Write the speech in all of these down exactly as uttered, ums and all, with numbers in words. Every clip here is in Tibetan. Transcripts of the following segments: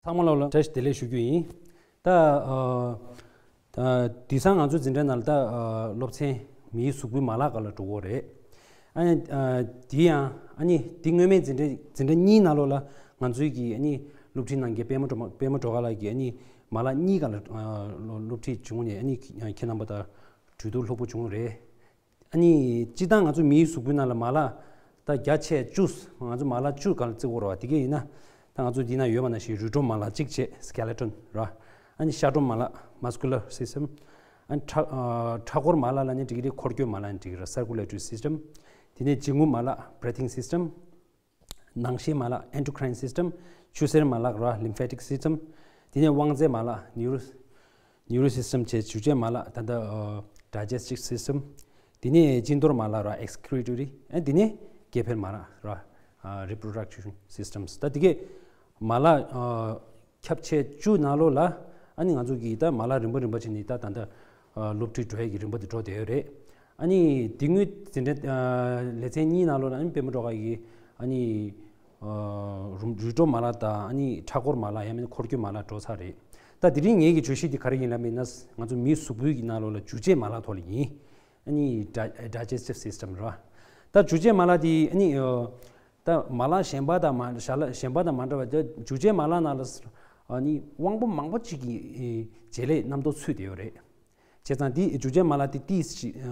ཚང་མ་ལ་བཀྲ་ཤིས་བདེ་ལེགས་ཞུ་རྒྱུ་ཡིན། ད་ཨ་ཨ་དེང་སང་ང་ཚོའི་འཛིན་གྲྭ་ནང་ལ་ད་ཨ་སློབ་ཚན་མིའི་གཟུགས་པོའི་མ་ལག་སྒང་ལ་འགྲོ་གི་ཡོད་རེད། ཨ་ནི་ཨ་དེ་ཡང་ཨ་ནི་དེ་སྔོན་མའི་འཛིན་གྲྭ་འཛིན་གྲྭ་གཉིས་ནང་ལོགས་ལ་ང་ཚོའི་གི་ཨ་ནི་སློབ་ཁྲིད་གནང་མཁན་པད་མ་སྒྲོལ་མ་པད་མ་སྒྲོལ་དཀར་ལགས་ཀྱིས་ཨ་ནི་མ་ལག་གཉིས་སྒང་ལ་ཨ་སློབ་སློབ་ཁྲིད་བྱུང་ནས། ཨ་ནི་ཁྱེད་རྣམ་པ་དང་གྲོས་བསྡུར་ལྷུག་པོ་བྱུང་རེད། ཨ་ནི་སྤྱིར་བཏང་ང་ཚོ་མིའི་གཟུགས་པོའི་ནང་ལ་མ་ལག་ད་བརྒྱ་ཆ་བཅུ། ང་ཚོ་མ་ལག་བཅུ་སྒང་ལ་བརྩི་དགོས་རེད་བ། དེ་གས་ཡིན་ན་ད་ང་ཚོ་འདི་ན་ཡོད་པ་ནང་བཞིན་རུས་སྒྲོམ་མ་ལག་གཅིག་བྱས། Skeleton ར། ཨ་ནི་ཤ་སྒྲོམ་མ་ལག Muscular System། ཨ་ནི་ཁྲག་ཨ་ཁྲག་འཁོར་མ་ལག་ལབ་ན་འགྲིག་གི་རེད། འཁོར་སྐྱོད་མ་ལག་ཡིན་འགྲིག་གི་རེད། Circulatory System། དེ་ནས་འབྱིན་རྔུབ་མ་ལག Breathing System། ནང་ཤེས་མ་ལག Endocrine System། ཆུ་སེར་མ་ལག་ར། Lymphatic System། དེ་ནས་དབང་རྩའི་མ་ལག Neuro Neuro System བྱས། འཇུ་བྱེད་མ་ལག་ད་ལྟ་ཨ་Digestive System། དེ་ནས་སྤྱི་འདོར་མ་ལག་ར། Excretory། ཨ་དེ་ནས་སྐྱེ་འཕེལ་མ་ལག་ར། ཨ་Reproduction Systems། ད་དེ་གས་མ་ལག་ཨ་ཁྱབ་ཆེ་བཅུ་ནང་ལོགས་ལ་ཨ་ནི་ང་ཚོ་གིས་ད་མ་ལག་རིམ་པ་རིམ་པ་བྱས་ནས་ད་ད་ལྟ་ཨ་སློབ་ཁྲིད་འགྲོ་ཡས་ཀྱི་རིམ་པ་དེ་འགྲོ་བསྡད་ཡོད་རེད། ཨ་ནི་དེ་སྔོན་འཛིན་གྲྭ་ཨ་ལེ་ཚན་གཉིས་ནང་ལོགས་ལ་ཨ་ནི་པད་མ་སྒྲོལ་དཀར་གིས་ཨ་ནི་ཨ་རུ་རུས་སྒྲོམ་མ་ལག་དང་། ཨ་ནི་ཁྲག་འཁོར་མ་ལག་ཡང་མིན་ན་འཁོར་སྐྱོད་མ་ལག་འགྲོ་ཚར་རེད། ད་དེ་རིང་ངེད་ཀྱི་བརྗོད་གཞི་དེ་ག་རེ་ཡིན་ལབ་ཡིན་ན། ང་ཚོ་མིའི་གཟུགས་པོའི་གི་ནང་ལོགས་ལ་འཇུ་བྱེད་མ་ལག་ཐོག་ལ་ཡིན། ཨ་ནི་Di- Digestive System ར། ད་འཇུ་བྱེད་མ་ལག་དེ་ཨ་ནི་ཨ་ད་མ་ལག་གཞན་པ་དང་མ་ཞར་ལ་གཞན་པ་དང་མ་འདྲ་བ། ད་འཇུ་བྱེད་མ་ལག་ནང་ལ་ཨ་ནི་དབང་པོ་མང་པོ་གཅིག་གི་ཨེ་བྱེད་ལས་རྣམ་རྟོག་ཚུད་བསྡད་ཡོད་རེད། བྱས་ཙང་དེ་འཇུ་བྱེད་མ་ལག་དེ་ཏིས་ཅིག་ཨ་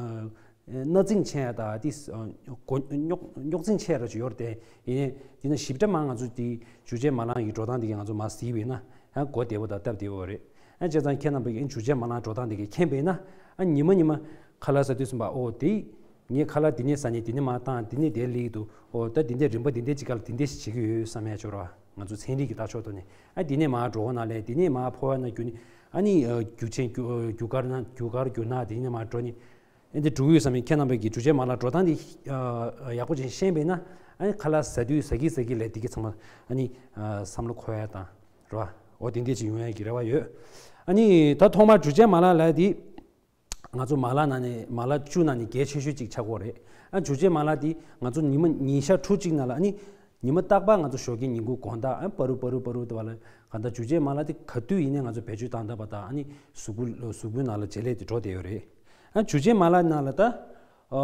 སྣ་རྩིང་ཆེ་ཡ་དང་། ཏིས་ཨ་མགོ་རྙོག་རྙོག་འཛིང་ཆེ་ར་ཅིག་ཡོད་རེད་དེ། ཡིན་ནའི་དེ་ན་ཞིབ་ཕྲ་མ་ང་ཚོ་དེ་འཇུ་བྱེད་མ་ལག་གི་འགྲོ་སྟངས་དེ་གས་ང་ཚོ་མ་གཟིགས་པ་ཡིན་ན་ཡང་གོ་བདེ་པོ་དང་སྟབས་བདེ་པོ་རེད། ཨ་བྱས་ཙང་ཁྱེད་རྣམ་པ་གིས་འཇུ་བྱེད་མ་ལག་འགྲོ་སྟངས་དེ་གས་མཁྱེན་པ་ཡིན་ན། ཨ་ཉི་མ་ཉི་མ་ཁ་ལག་ཟ་དུས་ཙམ་པ། ཨོ་དེ་ངས་ཁ་ལག་འདི་ནས་ཟ་ནས་འདི་ནས་མར་བཏང་། འདི་ནས་དེ་སླེབས་འདུག་ཨོ་ད་འདི་འདྲའི་རིམ་པ་འདི་འདྲའི་ཅིག་སྒང་ལ་འདི་འདྲའི་ཞིག་བྱེད་ཀྱི་ཡོད་བསམ་ཡ་ཅིག་ཡོད་རེད་བ། ང་ཚོ་ཚན་རིག་གི་ལྟ་ཕྱོགས་ཐོག་ནས། ཨ་འདི་ནས་མར་གྲོད་ཁོག་ནང་སླེབས། འདི་ནས་མར་ཕོ་བ་ནང་རྒྱུ་ནས། ཨ་ནི་ཨ་རྒྱུ་ཆེན་རྒྱུ་རྒྱུ་སྐར་ནང་རྒྱུ་སྐར་རྒྱུ་ནག་འདི་ནས་མར་འགྲོ་ནས། ཨ་འདི་འགྲོ་གི་ཡོད་བསམ་ཡིན། ཁྱེད་རྣམ་པས་ཀྱིས་འཇུ་བྱེད་མ་ལག་འགྲོ་སྟངས་འདི་ཨ་ཡག་པོ་ཅིག་ཤེས་པ་ཡིན་ན། ཨ་ནི་ཁ་ལག་ཟ་དུས་ཟ་གི་ཟ་གི་ལས་འདི་གི་ཚང་མ་ཨ་ནི་ཨ་བསམ་བློ་འཁོར་ཡ་དང་རེད་བ། འོ་དེ་འདྲས་ཅིག་ཡོང་ཡ་གི་རེ་བ་ཡོད། ཨ་ནི་ད་ཐོག་མར་འཇུ་བྱེད་མ་ལག་ལབ་ཡ་དེ། ང་ཚོ་མ་ལག་ནང་ནས་མ་ལག་བཅུ་ནང་ནས་གལ་ཆེ་ཤོས་གཅིག་ཆགས་ཀྱི་ཡོད་རེད། ཨ་འཇུ་བྱེད་མ་ལག་འདི་ང་ཚོ་ཉི་མ་ཉིན་ཞག་ཕྲུགས་གཅིག་ནང་ལ། ཨ་ནི་ཉི་མ་རྟག་པར་ང་ཚོ་ཞོགས་ཀས་ཉིན་གུང་དགོང་དག་ཨ་པ་རུ་པ་རུ་པ་རུ་དེ་བ་ལ་གང་ལྟར་འཇུ་བྱེད་མ་ལག་དེ་ག་དུས་ཡིན་ནའི་ང་ཚོ་བེད་སྤྱོད་བཏང་བཏང་བ་དང་། ཨ་ནི་གཟུགས་པོ་གཟུགས་པོའི་ནང་ལ་བྱེད་ལས་དེ་འགྲོ་བསྡད་ཡོད་རེད། ཨ་འཇུ་བྱེད་མ་ལག་ནང་ལ་ད་ཨ་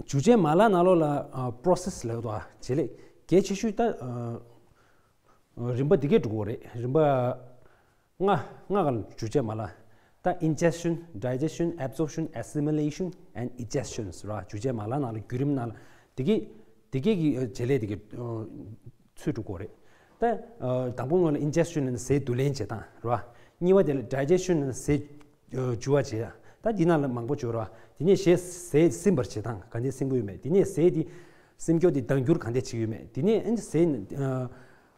འཇུ་བྱེད་མ་ལག་ནང་ལོགས་ལ་ཨ་process ལབ་དོ། བྱེད་ལས་གལ་ཆེ་ཤོས་ད་ཨ་རིམ་པ་འདི་གས་འགྲོ་གི་ཡོད་རེད། རིམ་པ་ལྔ། ལྔ་ག་ལ་འཇུ་བྱེད་མ་ལག་ད་ingestion, digestion, absorption, assimilation and egestions ར། འཇུ་བྱེད་མ་ལག་ནང་ལ་བརྒྱུད་རིམ་ནང་ལ་འདི་གས་འདི་གས་ཀྱི་བྱེད་ལས་འདི་གས་ཚུད་འགྲོ་གི་ཡོད་རེད། ད་དང་པོ་ངོས་ལ་ingestion ནི་ཟས་བསྡུ་ལེན་བྱེད་སྟངས་ར། གཉིས་པ་དེ་ལ་digestion ནི་ཟས་འཇུ་བ་བྱེད་ཡ། ད་འདི་ནང་ལ་མང་པོ་འཇུ་ར། དེ་ནས་ཟས་ཟས་སིམ་པར་བྱེད་སྟངས། ག་འདྲས་སིམ་གྱི་ཡོད་མེད། དེ་ནས་ཟས་དེ་སིམ་སྐྱོ་དེ་ལྡང་འགྱུར་ག་འདྲས་བྱེད་ཀྱི་ཡོད་མེད། དེ་ནས་ཨ་ནི་ཟས་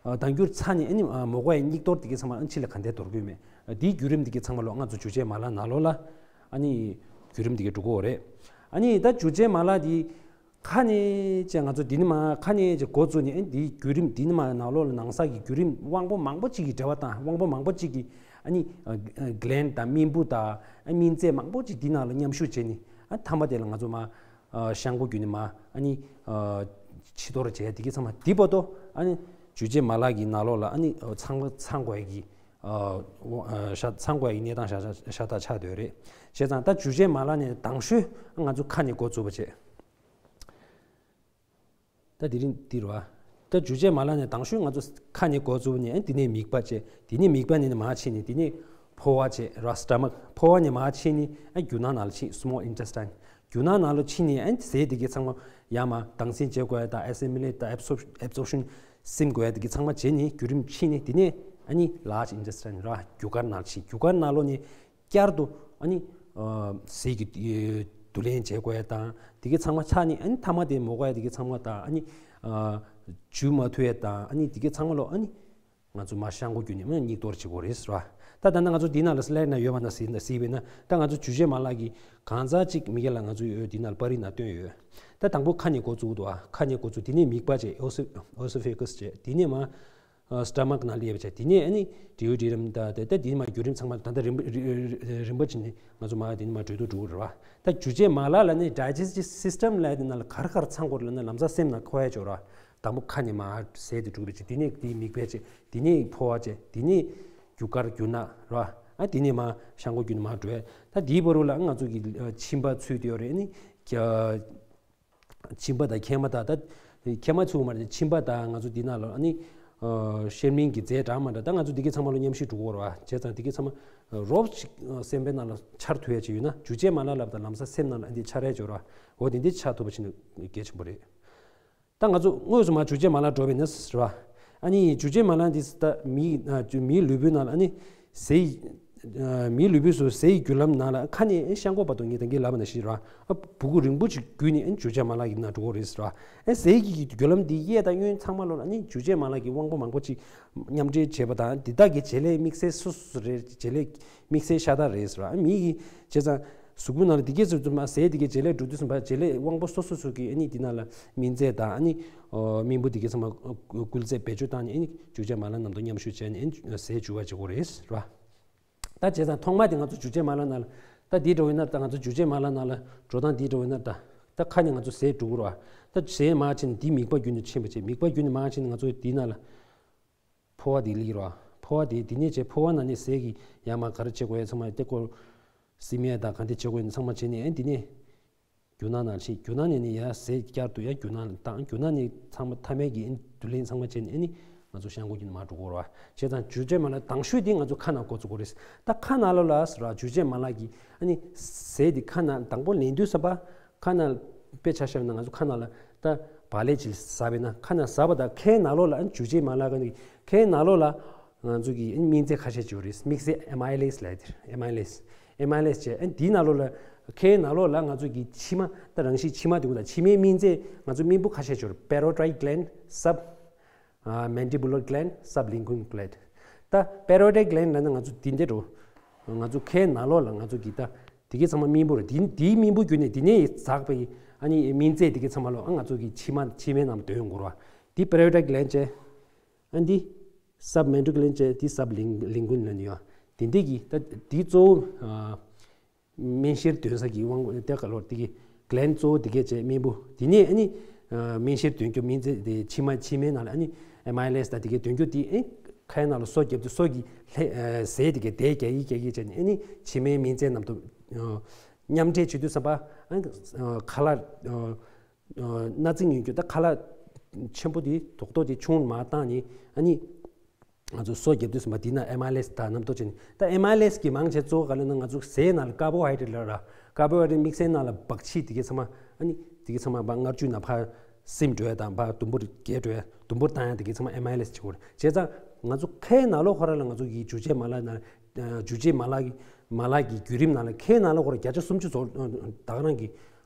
ཨ་ལྡང་འགྱུར་ཚར་ནས་ཨ་ནི་མོ་གོ་ཡའི་སྙིགས་དོར་དེ་གའི་ཚང་མ་ཨ་ནི་ཕྱི་ལ་ག་འདྲས་དོར་གྱི་ཡོད་མེད། དེའི་བརྒྱུད་རིམ་དེ་གའི་ཚང་མ་ལོ་ང་ཚོ་འཇུ་བྱེད་མ་ལག་ནང་ལོགས་ལ་ཨ་ནི་བརྒྱུད་རིམ་དེ་གའི་འགྲོ་གི་ཡོད་རེད། ཨ་ནི་ད་འཇུ་བྱེད་མ་ལག་དེ་ཁ་ནས་བྱས་ང་ཚོ་འདི་ནས་མར་ཁ་ནས་བྱས་འགོ་བཙུགས་ནས། ཨ་ནི་འདིའི་བརྒྱུད་རིམ་འདི་ནས་མར་ནང་ལོགས་ལ་ནང་གསེས་ཀྱི་བརྒྱུད་རིམ་དབང་པོ་མང་པོ་གཅིག་གི་འབྲེལ་བ་དང་། དབང་པོ་མང་པོ་གཅིག་གི་ཨ་ནི་ཨ་gland དང་སྨན་བུ་དང་ཨ་སྨན་རྫས་མང་པོ་གཅིག་འདི་ནང་ལ་མཉམ་ཞུགས་བྱས་ནས། ཨ་མཐའ་མ་དེ་ལ་ང་ཚོ་མར་ཨ་བཤང་སྒོ་བརྒྱུད་ནས་མར་ཨ་ནི་ཨ་ཕྱི་དོར་བྱས། དེ་གའི་ཚང་མ་འདི་བར་དུ་ཨ་ནི་འཇུ་བྱེད་མ་ལག་གི་ནང་ལོགས་ལ་ཨ་ནི་ཨ་ཚང་མ་ཚང་དགོས་ཡ་གི་ཨ་ཨ་ཤ་ཚང་དགོས་ཡ་གི་གནས་སྟངས་ཤ་ཤ་ཤ་སྟག་ཆགས་བསྡད་ཡོད་རེད། བྱས་ཙང་ད་འཇུ་བྱེད་མ་ལག་ནས་དང་ཤོས་ང་ཚོ་ཁ་ནས་འགོ་བཙུགས་པ་བྱས། ད་དེ་རིང་འདི་རུ་ཨ། ད་འཇུ་བྱེད་མ་ལག་ནས་དང་ཤོས་ང་ཚོ་ཁ་ནས་འགོ་བཙུགས་ནས། ཨ་འདི་ནས་མིད་པ་བྱས། དེ་ནས་མིད་པ་ནས་མར་ཕྱིན་ནས། དེ་ནས་ཕོ་བ་བྱས་ར། stomach། ཕོ་བ་ནས་མར་ཕྱིན་ནས་ཨ་རྒྱུ་ནང་ནང་ལ་ཕྱིན། small intestine། རྒྱུ་ནང་ནང་ལ་ཕྱིན་ནས་ཨ་ཟས་དེ་གའི་ཚང་མ་ཡར་མར་དྭངས་སིང་བྱེད་དགོས་ཡ་དང་། assimilate དང་absorption སིམ་དགོས་ཡ་དེ་གའི་ཚང་མ་བྱས་ནས་བརྒྱུད་རིམ་ཕྱིན་ནས། དེ་ནས་ཨ་ནི་large intestine ར། རྒྱུ་སྐར་ནང་ལ་ཕྱིན། རྒྱུ་སྐར་ནང་ལོགས་ནས་བསྐྱར་དུ་ཨ་ནི་ཨ་ཟས་ཀྱི་བསྡུ་ལེན་བྱེད་དགོས་ཡ་དང་། དེ་གའི་ཚང་མ་ཚར་ནས་ཨ་ནི་མཐའ་མ་དེ་མོ་གོ་ཡ་དེ་གའི་ཚང་མ་དང་། ཨ་ནི་ཨ་འཇུ་མ་ཐུབ་ཡ་དང་། ཨ་ནི་དེ་གའི་ཚང་མ་ལོ་ཨ་ནི་ང་ཚོ་མར་བཤང་སྒོ་བརྒྱུད་ནས་མར་སྙིགས་དོར་བྱེད་དགོས་རེད་ཟེར་བ། ད་ད་ལྟ་ང་ཚོ་འདི་ནང་ལ་slide ནང་ཡོད་པ་ནང་གཟིགས་གཟིགས་པ་ཡིན་ན། ད་ང་ཚོ་འཇུ་བྱེད་མ་ལག་གི་གང་ཟག་གཅིག་མི་སྒེར་ལ་ང་ཚོ་ཡོད་འདི་ནང་ལ་པར་རིས་ནང་བཏོན་ཡོད། ད་དང་པོ་ཁ་ནས་འགོ་བཙུགས་འདུག་ཨ། ཁ་ནས་འགོ་བཙུགས། དེ་ནས་མིད་པ་བྱས། ཨོ་སི་ཨོ་སི་ཕེ་ཀས་བྱས། དེ་ནས་མར་ཨ་སི་ཊ་མག་ནང་སླེབས་བྱས། དེ་ནས་ཨ་ནི་ཌི་ཡུ་ཌི་རམ་དང་དེ་ད་དེ་ནས་མར་བརྒྱུད་རིམ་ཚང་མ་ད་ལྟ་རིམ་པ་རིམ་རིམ་པ་བྱས་ནས་ང་ཚོ་མར་དེ་ནས་མར་གྲོས་བསྡུར་འགྲོ་གི་རེད་བ། ད་འཇུ་བྱེད་མ་ལག་ལབ་ནས་digestive system ལབ་དེ་ནང་ལ་ག་རེ་ག་རེ་ཚང་དགོས་རེད་ལབ་ན། ལམ་སང་སེམས་ནང་འཁོར་ཡ་ཅིག་ཡོད་རེད་བ། དང་པོ་ཁ་ནས་མར་ཟས་དེ་འགྲོ་གི་རེད་བྱས། དེ་ནས་དེ་མིག་པ་བྱས། དེ་ནས་ཕོ་བ་བྱས། དེ་ནས་རྒྱུ་སྐར་རྒྱུ་ནག་རེད་བ། ཨ་དེ་ནས་མར་བཤང་སྒོ་བརྒྱུད་ནས་མར་འགྲོ་ཡ། ད་དེའི་བར་དུ་ལ་ང་ཚོ་གི་ཨ་མཆིན་པ་ཚུད་དེ་ཡོད་རེད། ཨ་ནི་ཀྱ་མཆིན་པ་དང་མཁལ་མ་དང་། ད་མཁལ་མ་ཚུད་མ་རེད། མཆིན་པ་དང་ང་ཚོ་འདི་ནང་ལ་ཨ་ནི་ཨ་ཤེལ་མིང་གི་རྫས་འདྲ་མི་འདྲ། ད་ང་ཚོ་འདི་གའི་ཚང་མ་ལ་མཉམ་ཤོས་འགྲོ་གི་ཡོད་རེད་བ། བྱས་ཙང་འདི་གའི་ཚང་མ་རོབ་ཅིག་སེམས་པའི་ནང་ལ་འཆར་ཐུབ་ཡ་ཅིག་ཡོད་ན། འཇུ་བྱེད་མ་ལག་ལབ་དང་ལམ་སང་སེམས་ནང་ལ་ཨ་འདི་འཆར་ཡ་ཅིག་ཡོད་རེད་བ། འོ་དེ་འདི་འཆར་ཐུབ་པ་བྱས་ན་གལ་ཆེན་པོ་རེད། ད་ང་ཚོ་དངོས་སུ་མར་འཇུ་བྱེད་མ་ལག་འགྲོ་བ་ཡིན་ན་རེད་བ། ཨ་ནི་འཇུ་བྱེད་མ་ལག་འདི་ད་མིའི་ཨ་མིའི་ལུས་པོའི་ནང་ལ་ཨ་ནི་ཟས། ཨ་མིའི་ལུས་པོའི་སུ་ཟས་ཀྱི་རྒྱུ་ལམ་ནང་ལ་ཁ་ནས་ཨེ་བཤང་སྒོ་བར་དུ་ངས་ད་གིན་ལབ་པ་ནང་བཞིན་རེད་བ། ཨ་སྦུ་གུ་རིང་པོ་ཅིག་བརྒྱུད་ནས་ཨེ་འཇུ་བྱེད་མ་ལག་གི་ནང་འགྲོ་གི་རེད་ཟེར་བ། ཨེ་ཟས་ཀྱི་རྒྱུ་ལམ་འདི་གཡས་དང་གཡོན་ཚང་མ་ལོག་ལ་ཨ་ནི་འཇུ་བྱེད་མ་ལག་གི་དབང་པོ་མང་པོ་ཅིག་མཉམ་འབྲེལ་བྱས་པ་དང་། འདི་དག་གི་བྱེད་ལས་དམིགས་བསལ་སོ་སོ་རེད། བྱེད་ལས་དམིགས་བསལ་ཤ་སྟག་རེད་ཟེར་བ། ཨ་མི་གི་བྱས་ཙང་གཟུགས་པོ་ནང་ལ་འདི་གས་ཚོ་ཚོ་མ་ཟས་འདི་གས་བྱེད་ལས་འགྲོ་དུས་ཙམ་པ་བྱེད་ལས་དབང་པོ་སོ་སོ་སོ་གི་ཨ་ནི་འདི་ནང་ལ་སྨིན་རྫས་དང་ཨ་ནི་ཨོ་རྨེན་བུ་འདི་གས་ཚང་མ་སྐུལ་རྫས་བེད་སྤྱོད་བཏང་ནས་ཨ་ནི་འཇུ་བྱེད་མ་ལག་རྣམས་དང་མཉམ་ཞུགས་བྱས་ནས་ཨ་ནི་ཟས་འཇུ་བ་བྱེད་དགོས་རེད་ཟེར་བ། ད་བྱས་ཙང་ཐོག་མ་དེ་ང་ཚོ་འཇུ་བྱེད་མ་ལག་ནང་ལ། ད་འདི་འགྲོ་ཡིན་ན་ད་ང་ཚོ་འཇུ་བྱེད་མ་ལག་ནང་ལ་འགྲོ་སྟངས་འདི་འགྲོ་ཡིན་ན་ད། ད་ཁ་ནས་ང་ཚོ་ཟས་འགྲོ་གི་རེད་བ། ད་ཟས་མར་ཕྱིན་ནས་འདི་མིད་པ་བརྒྱུད་ནས་ཕྱིན་པ་བྱས། མིད་པ་བརྒྱུད་ནས་མར་ཕྱིན་ནས་ང་ཚོ་འདི་ནང་ལ་ཕོ་བ་འདི་སླེབས་ཀྱི་རེད་བ། ཕོ་བ་འདི་འདི་ནས་བྱས་ཕོ་བ་ནང་ནས་ཟས་ཀྱི་ཡར་མར་ག་རེ་བྱེད་དགོས་ཡ་ཚང་མ་ཡ་དེ་སྐོར་སིམ་ཡ་དང་ག་འདྲ་བྱེད་དགོས་ཡ་ཚང་མ་བྱས་ནས་ཨ་འདི་ནས་རྒྱུ་ནག་ནང་ཕྱིན། རྒྱུ་ནག་ནས་ནི་ཡར་ཟས་བསྐྱར་དུ་ཡར་རྒྱུ་ནག་ལ་བཏང་། རྒྱུ་ནག་ནས་ཚང་མ་མཐའ་མའི་གི་ཨ་ནི་བསྡུ་ལེན་ཚང་མ་བྱས་ནས་ཨ་ནི་ང་ཚོ་བཤང་སྒོ་བརྒྱུད་ནས་མར་འགྲོ་དགོས་རེད་བ། བྱས་ཙང་འཇུ་བྱེད་མ་ལག་དང་ཤོས་དེ་ང་ཚོ་ཁ་ནང་འགོ་བཙུགས་དགོས་རེད། ད་ཁ་ནང་ལོགས་ལ་ཟེར་བ། འཇུ་བྱེད་མ་ལག་གི་ཨ་ནི་ཟས་དེ་ཁ་ནང་དང་པོ་ལེན་དུས་ཙམ་པ་ཁ་ནང་དཔེ་ཆ་བཞག་ན་ང་ཚོ་ཁ་ནང་ལ་ད་བག་ལེབ་ཅིག་ཟ་བས་ན། ཁ་ནང་ཟ་བ་དང་ཁའི་ནང་ལོགས་ལ་ཨ་ནི་འཇུ་བྱེད་མ་ལག་གི་ཁའི་ནང་ལོགས་ལ་ང་ཚོ་གི་ཨ་ནི་སྨིན་རྫས་ཁ་ཤས་ཅིག་ཡོད་རེད། དམིགས་བསལ་ཨེ་མའི་ལེས་ལབ་ཡ་དེ་རེད། ཨེ་མའི་ལེས། ཨེ་མའི་ལེས་བྱས། ཨ་ནི་དེའི་ནང་ལོགས་ལ་ཁའི་ནང་ལོགས་ལ་ང་ཚོ་གི་མཆིལ་མ། ད་རང་བཞིན་མཆིལ་མ་དེ་ཚོ་དང་མཆིལ་མའི་སྨིན་རྫས་ང་ཚོ་རྨེན་བུ་ཁ་ཤས་ཅིག་ཡོད་རེད། parotid gland, sub ཨ་mandibular gland, sublingual gland། ད་parotid gland ལབ་ན་ང་ཚོ་འདི་འདྲ་རེད། ང་ཚོ་ཁའི་ནང་ལོགས་ལ་ང་ཚོ་གི་ད་དེ་གའི་ཚང་མ་རྨེན་བུ་རེད། དེ་དེའི་རྨེན་བུ་བརྒྱུད་ནས་དེ་ནས་འཛག་པའི་ཨ་ནི་སྨིན་རྫས་དེ་གའི་ཚང་མ་ལོག་ཨ་ང་ཚོ་གི་མཆིལ་མ་མཆིལ་མའི་ནང་འདོན་ཡོང་གི་རེད་བ། འདི་parotid gland བྱས། ཨ་འདི་submandibular gland བྱས། འདི་sublingual ལབ་ནི་ཡོད། དེ་འདི་གི་ད་འདི་གཙོ་བོ་ཨ་སྨན་གཤེར་འདོན་ས་གི་དབང་པོ་དེ་ག་ལོར་དེ་གི་gland གཙོ་བོ་དེ་གས་བྱས་རྨེན་བུ། དེ་ནས་ཨ་ནི་ཨ་སྨན་གཤེར་འདོན་རྒྱུ་སྨིན་རྫས་དེ་མཆིལ་མ་མཆིལ་མའི་ནང་ལ་ཨ་ནི་ཨེ་མའི་ལེས་དང་དེ་གས་འདོན་རྒྱུ་དེ་ཨེ་ཁའི་ནང་ལ་སོ་བརྒྱབ་དུས་སོ་གི་ལྷས་ཨ་ཟས་དེ་གས་དེ་རྒྱག་གི་རྒྱག་གི་བྱས་ནས་ཨ་ནི་མཆིལ་མའི་སྨིན་རྫས་རྣམས་དང་ཨ་མཉམ་འདྲེས་བྱེད་དུས་ཙམ་པ་ཨ་ནི་ཨ་ཁ་ལག་ཨ་ཨ་སྣ་རྩི་ཉོ་རྒྱུ་ད་ཁ་ལག་ཆེན་པོ་དེ་རྡོག་རྡོག་དེ་ཆུང་མར་བཏང་ནས་ཨ་ནི་ང་ཚོ་སོ་བརྒྱབ་དུས་ཙམ་པ་དེ་ན་ཨེ་མའི་ལེས་དང་རྣམ་རྟོག་ཅན། ད་ཨེ་མའི་ལེས་ཀྱི་མང་ཆེ་གཙོ་བོ་ག་ལ་ན་ང་ཚོ་ཟས་ནང་ལ་ཀར་བོ་ཧའི་ཌེ་རེ་ཊི་ལབ་ར། ཀར་བོ་ཧའི་ཌེ་རེ་ཊི་དམིགས་བསལ་ནང་ལ་འབག་ཕྱིས་དེ་གའི་ཚང་མ་ཨ་ནི་དེ་གའི་ཚང་མ་ཕར་མངར་ཆུའི་ནང་ཕར་སིམ་འགྲོ་ཡ་དང་ཕར་དུམ་བུར་རྒྱས་འགྲོ་ཡ་དུམ་བུར་བཏང་ཡ་དེ་གའི་ཚང་མ་ཨེ་མའི་ལེས་བྱེད་དགོས་རེད། བྱས་ཙང་ང་ཚོ་ཁའི་ནང་ལོགས་ཁོ་ར་ལ་ང་ཚོ་གི་འཇུ་བྱེད་མ་ལག་ནང་འཇུ་བྱེད་མ་ལག་གི་མ་ལག་གི་བརྒྱུད་རིམ་ནང་ལ་ཁའི་ནང་ལོགས་ཁོ་ར་བརྒྱ་ཆ་སུམ་ཅུ་ཚོ་ད་ག་རང་གི་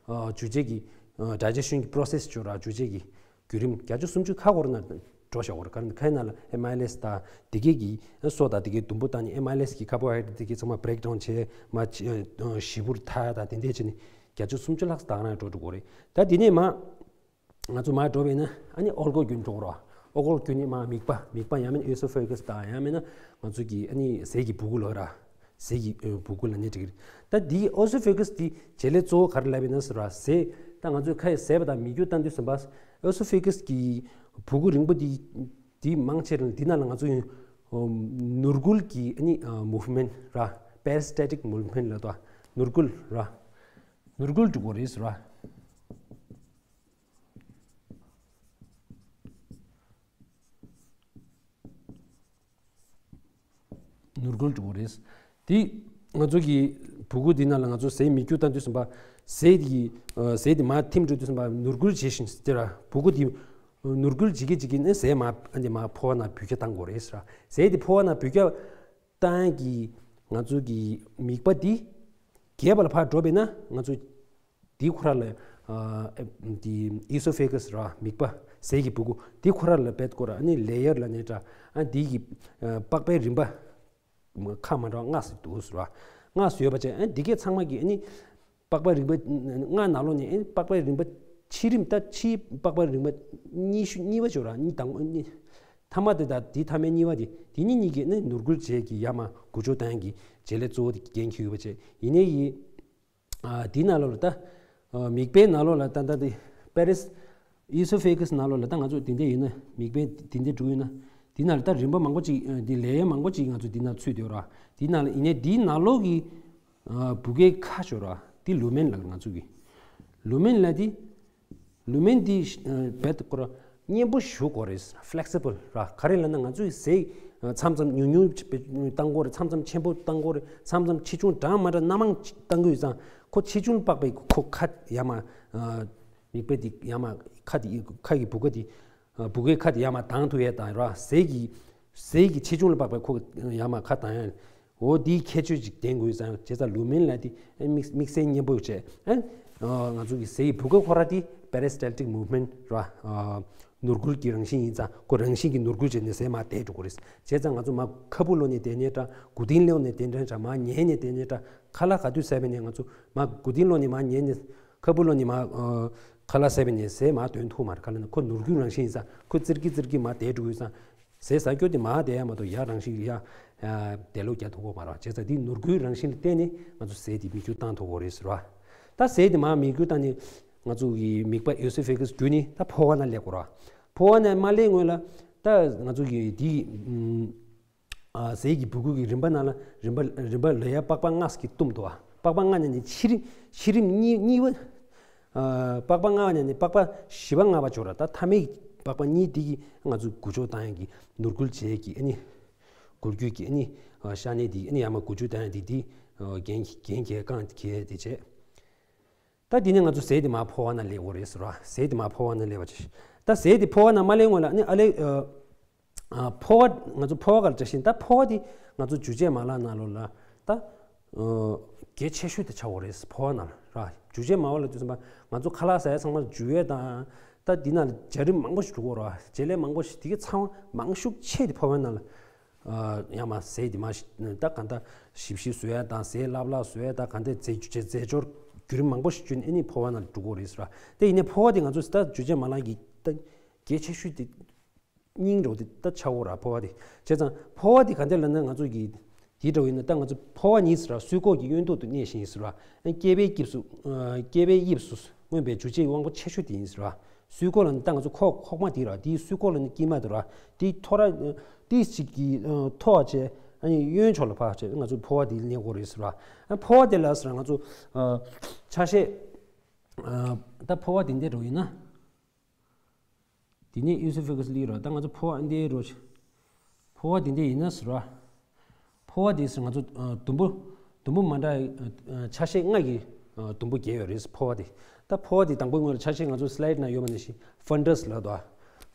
འཇུ་བྱེད་ཀྱི་ཌའི་ཇེ་ཤན་གྱི་པོ་རོ་སེས་བྱོས་ར། འཇུ་བྱེད་ཀྱི་བརྒྱུད་རིམ་བརྒྱ་ཆ་སུམ་ཅུ་ཁ་སྐོར་ན་འགྲོ་བཞག་གོ་ར། ག་རེ་ཁའི་ནང་ལ་ཨེ་མའི་ལེས་དང་དེ་གས་ཀྱི་སོ་དང་དེ་གས་དུམ་བུ་བཏང་ནས་ཨེ་མའི་ལེས་ཀྱི་ཀར་བོ་ཧའི་ཌེ་རེ་ཊི་དེ་གས་ཚང་མ་བྷི་རེག་ཌའུན་བྱས་མ་བྱས་ཞིབ་པོར་ཐལ་དང་དེ་འདྲས་བྱས་ནས་བརྒྱ་ཆ་སུམ་ཅུ་ལྷག་ཙམ་ད་ག་རང་འགྲོ་འགྲོ་གོ་རེད། ད་དེ་ནས་མ་ང་ཚོ་མར་འགྲོ་བས་ན་ཨ་ནི་ཨོལ་ལྒོ་བརྒྱུད་འགྲོ་གོ་ར། ཨོལ་ལྒོ་བརྒྱུད་ནས་མ་མིད་པ། མིད་པ་ཡང་མིན་ཨེ་སོ་ཕེ་གས་དང་ཡང་མིན་ན་ང་ཚོ་གི་ཨ་ནི་ཟས་ཀྱི་སྦུ་གུ་ལ་ར། ཟས་ཀྱི་ཨ་སྦུ་གུ་ལ་ནི་འགྲིག་གི་རེད། ད་འདི་ཨོ་སོ་ཕེ་གས་འདི་བྱེད་ལས་གཙོ་བོ་ག་རེ་ལབ་ཡིན་ན་ཟེར་བ། ཟས་ད་ང་ཚོས་ཁ་ཡི་ཟས་པ་དང་མིད་རྒྱུ་བཏང་དུས་ཙམ་པ་ཨོ་སོ་ཕེ་གས་ཀྱི་སྦུ་གུ་རིང་པོ་འདི་འདི་མང་ཆེ་རང་འདི་ནང་ལ་ང་ཚོ་ཡོད། ཨོ་ནོར་འཁྲུལ་གྱི་ཨ་ནི་ཨ་མུབ་མེན་ཊི་ར། པེ་རི་སི་ཊལ་ཊིག་མུབ་མེན་ཊི་ལབ་དོ། ནོར་འཁྲུལ་ར། ནོར་འཁྲུལ་འགྲོ་གི་རེད་ཟེར་བ། ནོར་འཁྲུལ་འགྲོ་གི་རེད། དེ་ང་ཚོ་གི་སྦུ་གུ་འདི་ནང་ལ་ང་ཚོ་ཟས་མིད་རྒྱུ་བཏང་དུས་ཙམ་པ་ཟས་དེ་གི་ཨ་ཟས་དེ་མར་ཐིམ་འགྲོ་དུས་ཙམ་པ་ནོར་འཁྲུལ་བྱེད་བཞིན་ཟེར་ར། སྦུ་གུ་དེ་ནོར་འཁྲུལ་བྱེད་ཀྱི་བྱེད་ཀྱི་ནས་ཟས་མར་ཨ་ནི་མར་ཕོ་བ་ནང་འབུད་རྒྱུ་བཏང་དགོས་རེད་ཟེར་ར། ཟས་དེ་ཕོ་བ་ནང་འབུད་རྒྱུ་བཏང་གི་ང་ཚོ་གི་མིད་པ་འདི་རྒྱས་པ་ལ་ཕར་འགྲོ་བས་ན་ང་ཚོ་འདི་ཁོ་ར་ལ་ཨ་འདི་ཨི་སོ་ཕེ་གས་ར། མིད་པ་ཟས་ཀྱི་སྦུ་གུ་འདི་ཁོ་ར་ལ་བེད་ཀོ་ར། ཨ་ནི་ལེ་ཡར་ལ་ནི་འདྲ། ཨ་འདི་གི་ཨ་པགས་པའི་རིམ་པ་ཁ་མ་འདྲ་བ་ལྔ་ཙམ་འདུག་ཟེར་བ། ལྔ་ཙམ་ཡོད་པ་བྱས། ཨ་འདི་གས་ཚང་མ་གི་ཨ་ནི་པགས་པ་རིམ་པ་ལྔ་ནང་ལོགས་ནས་ཨ་ནི་པགས་པ་རིམ་པ་ཕྱི་རིམ་ད་ཕྱིའི་པགས་པ་རིམ་པ་གཉིས་ཤུ་གཉིས་པ་ཅིག་ཡོད་ར། གཉིས་དང་པོ་གཉིས། མཐའ་མ་དེ་དང་དེའི་མཐའ་མའི་གཉིས་པ་དེ། དེ་གཉིས་གཉིས་ཀྱི་ཨ་ནི་ནོར་འཁྲུལ་བྱེད་ཀྱི་ཡར་མར་འགུལ་སྐྱོད་བཏང་གི་བྱེད་ལས་གཙོ་བོ་དེ་འགན་འཁྱེར་ཡོད་པ་བྱས། ཡིན་ནའི་ཡིན། ཨ་དེའི་ནང་ལོགས་ལ་ད་ཨ་མིད་པའི་ནང་ལོགས་ལ་ད་ལྟ་དེ་པེ་རི་སི་ ཨི་སོ་ཕེ་གྷ་སི་ནང་ལོགས་ལ་ད་ང་ཚོ་དེ་འདྲ་ཡིན་ན། མིག་དཔེ་དེ་འདྲ་བསྒྲིགས་ཡོད་ན། དེ་ནང་ལ་ད་རིམ་པ་མང་པོ་ཅིག་འདི་ལེ་ཡར་མང་པོ་ཅིག་ང་ཚོ་དེ་ནང་ཚུད་ཡོད་ར། དེ་ནང་ལ་ཡིན་ནའི་དེའི་ནང་ལོགས་ཀྱི་བུ་གའི་ཁ་ཤོ་ར། དེ་ལུ་མེན་ལ་ང་ཚོ་གི་ལུ་མེན་ལ་དེ། ལུ་མེན་དེ་བེད་ཀོ་ར་མཉེན་པོ་ཞུ་དགོས་རེད། ཕ་ལེག་སི་བལ་ར། ག་རེ་ལབ་ན་ང་ཚོའི་ཟས་མཚམས་མཚམས་ཉུང་ཉུང་བཏང་དགོས་རེད། མཚམས་མཚམས་ཆེན་པོ་བཏང་དགོས་རེད། མཚམས་མཚམས་ཆེ་ཆུང་འདྲ་མི་འདྲ་སྣ་མང་བཏང་གི་ཡོད་ཙང་། ཁོ་ཆེ་ཆུང་ལ་དཔག་པའི་ཁོ་ཁ་ཡར་མར། མིག་དཔེ་དེ་ཡར་མར་ཁ་དེ་ཁ་གི་བུ་ག་དེ་བུ་གའི་ཁ་དེ་ཡར་མར་བཏང་ཐུབ་ཡས་དང་ར། ཟས་ཀྱི་ཟས་ཀྱི་ཆེ་ཆུང་ལ་དཔག་པའི་ཁོ་ཡར་མར་ཁ་བཏང་ཡས། འོ་དེའི་ཁྱད་ཆོས་ཅིག་ལྡན་དགོས་ཙང་། བྱས་ཙང་ལུ་མེན་ལབ་དེ་དམིགས་དམིགས་བསལ་མཉེན་པོ་ཡོད་བྱས། ཨ་ང་ཚོ་གི་ཟས་ཀྱི་བུ་ག་ཁོ་ར་དེ་པེ་རི་སི་ཊལ་ཊིག་མུབ་མེན་ཊི་ར། ནོར་འཁྲུལ་གྱི་རང་བཞིན་ཡིན་ཙང་། ཁོ་རང་བཞིན་གྱིས་ནོར་འཁྲུལ་བྱས་ནས་ཟས་མར་དེད་འགྲོ་གི་རེད། བྱས་ཙང་ང་ཚོ་མར་ཁ་སྦུབ་ལོག་ནས་དེད་ནའི་འདྲ། མགོ་རྟིང་ལོག་ནས་དེད་ནའི་འདྲ། མར་ཉལ་ནས་དེད་ནའི་འདྲ། ཁ་ལག་ག་དུས་ཟས་པ་ཡིན་ནའི་ང་ཚོ་མར་མགོ་རྟིང་ལོག་ནས་མར་ཉལ་ནས། ཁ་སྦུབ་ལོག་ནས་མར་ཁ་ལག་ཟས་པ་ཡིན་ནའི་ཟས་མར་དོན་ཐུབ་མ་རེད། ག་རེ་ལབ་ན་ཁོ་ནོར་འཁྲུལ་རང་བཞིན་ཡིན་ཙང་། ཁོ་ཙིར་གི་ཙིར་གི་མར་དེད་འགྲོ་གི་ཡོད་ཙང་། ཟས་ཟ་རྒྱུ་དེ་མར་དེད་ཡ་མ་གཏོགས་ཡར་རང་བཞིན་གྱིས་ཡར་དེད་ལོག་རྒྱག་ཐུབ་ཀྱི་མ་རེད། བྱས་ཙང་དེའི་ནོར་འཁྲུལ་རང་བཞིན་ལ་བརྟེན་ནས་ང་ཚོ་ཟས་དེ་མིད་འགྱུར་བཏང་ཐུབ་ཀྱི་རེད་ཟེར་བ། ད་ཟས་དེ་མར་མིད་འགྱུར་བཏང་ནས་ང་ཚོ་གི་མིད་པ་ཨི་སོ་ཕེ་གྷ་སི་བརྒྱུད་ནས་ད་ཕོ་བ་ནང་སླེབས་དགོས་རེད་བ། ཕོ་བ་ནང་མར་སླེབས་སྔོན་ལ་ད་ང་ཚོ་གི་དེ་ཟས་ཀྱི་བུ་གུ་གི་རིམ་པ་ནང་ལ་རིམ་པ་རིམ་པ་ལ་ཡ་པགས་པ་ལྔ་ཞིག་བཏུམས་འདུག་བ། པགས་པ་ལྔ་ནས་ནི་ཕྱི་རིམ་ཕྱི་རིམ་གཉིས་གཉིས་པ། པགས་པ་ལྔ་ནས་ནི་པགས་པ་བཞི་པ་ལྔ་པ་འབྱོར་ར། ད་མཐའ་མའི་པགས་པ་གཉིས་དེ་གིས་ང་ཚོ་འགུལ་སྐྱོད་བཏང་ཡག་གི་ནོར་འཁྲུལ་བྱེད་ཀྱི་ཨ་ནི། འགུལ་སྐྱོད་ཀྱི་ཨ་ནི། ཤ་གནད་དེ་ཨ་ནི་ཡར་མར་འགུལ་སྐྱོད་བཏང་ཡག་དེ་དེ། འགན་འགན་འཁྱེར་གང་འཁྱེར་དེ་བྱས། ད་དེ་ནས་ང་ཚོ་ཟས་དེ་མར་ཕོ་བ་ནང་སླེབས་དགོས་རེད་ཟེར་བ། ཟས་དེ་མར་ཕོ་བ་ནང་སླེབས་པ་བྱས། ད་ཟས་དེ་ཕོ་བ་ནང་མ་སླེབས་སྔོན་ལ་ཨ་ནི་ཨ་ལེ། ཕོ་བ་ང་ཚོ་ཕོ་བ་ག་ལ་བྱ་ཞིང་། ད་ཕོ་བ་དེ་ང་ཚོ་འཇུ་བྱེད་མ་ལག་ནང་ལོགས་ལ་ད་གལ་ཆེ་ཤོས་དེ་ཆགས་ཡོད་རེད། ཕོ་བ་ནང་ལ་ར། འཇུ་བྱེད་མ་ལག་ལབ་དུས་ཙམ་པ་ང་ཚོ་ཁ་ལག་ཟ་ཡ་ཚང་མ་འཇུ་ཡས་དང་། ད་འདི་ནང་ལ་བྱ་རིམ་མང་པོ་ཞིག་འགྲོ་གི་ཡོད་རེད་བ། བྱེད་ལས་མང་པོ་ཞིག། དེ་གའི་ཚང་མ་མང་ཤོས་ཆེ་དེ་ཕོ་བའི་ནང་ལ། ཡང་མ་ཟས་དེ་མ་ད་ག་འདྲ་ཞིབ་ཞིབ་བཟོ་ཡ་དང་། ཟས་ལྷབ་ལྷབ་བཟོ་ཡ་དང་། ག་འདྲ་རྫས་རྫས་རྫས་སྦྱོར་བརྒྱུད་རིམ་མང་པོ་ཞིག་བརྒྱུད་ནས་ཨ་ནི་ཕོ་བ་ནང་ལ་འགྲོ་གི་ཡོད་རེད་ཟེར་བ། དེ་ཡིན་ནའི་ཕོ་བ་དེ་ང་ཚོ་ད་འཇུ་བྱེད་མ་ལག་གི་ད་གལ་ཆེ་ཤོས་དེ་སྙིང་རོ་དེ་ད་ཆགས་ཡོད་རེད་ཕོ་བ་དེ། བྱས་ཙང་ཕོ་བ་དེ་ག་འདྲ་ལབ་ན་ང་ཚོ་གི་དེ་འདྲ་ཡིན་ན། ད་ང་ཚོ་ཕོ་བ་ཉིད་ཟེར་བ་སུའུ་ཀོ་གི་གཡོན་ཐོག་ཏུ་གནས་བཞིན་ཡིན་ཟེར་བ། སྐེད་པའི་དབྱིབས་སུ་སྐེད་པའི་དབྱིབས་སུ་མངོན་པའི་འཇུ་བྱེད་དབང་པོ་ཆེ་ཤོས་དེ་ཡིན་ཟེར་བ། སུའུ་ཀོ་ལ་ནི་ད་ང་ཚོ་ཁོག་ཁོག་མ་དེ་ར། དེའི་སུའུ་ཀོ་ལ་ནི་དཀྱིལ་མ་དེ་ར། དེའི་ཐོ་ར་དེ་ཞིག་གི་ཐོ་བ་བྱས། ཨ་ནི་གཡོན་ཕྱོགས་ལ་ཕར་བྱས་ང་ཚོ་ཕོ་བ་དེ་གནས་དགོས་རེད་ཟེར་བ། ཨ་ཕོ་བ་དེ་ལ་ཟེར་ང་ཚོ་ཆ་ཤས། ད་ཕོ་བ་དེ་འདྲ་རུ་ཡིན་ན། དེ་ནས་ཨི་སོ་ཕེ་གྷ་སི་སླེབས་ར། ད་ང་ཚོ་ཕོ་བ་འདི་རུ། ཕོ་བ་འདི་འདྲ་ཡིན་ན་ཟེར་བ། ཕོ་བ་འདི་ཟེར་ང་ཚོ་དུམ་བུ་དུམ་བུ་མ་འདྲ་ཆ་ཤས་ལྔ་གི་དུམ་བུ་བརྒྱབ་ཡོད་རེད་ཕོ་བ་འདི། ད་ཕོ་བ་འདི་དང་པོའི་ངོས་ལ་ཆ་ཤས་ང་ཚོ་སི་ལའིཌ་ནང་ཡོད་པ་ནང་བཞིན་ཕན་ཌ་སི་ལབ་འདུག་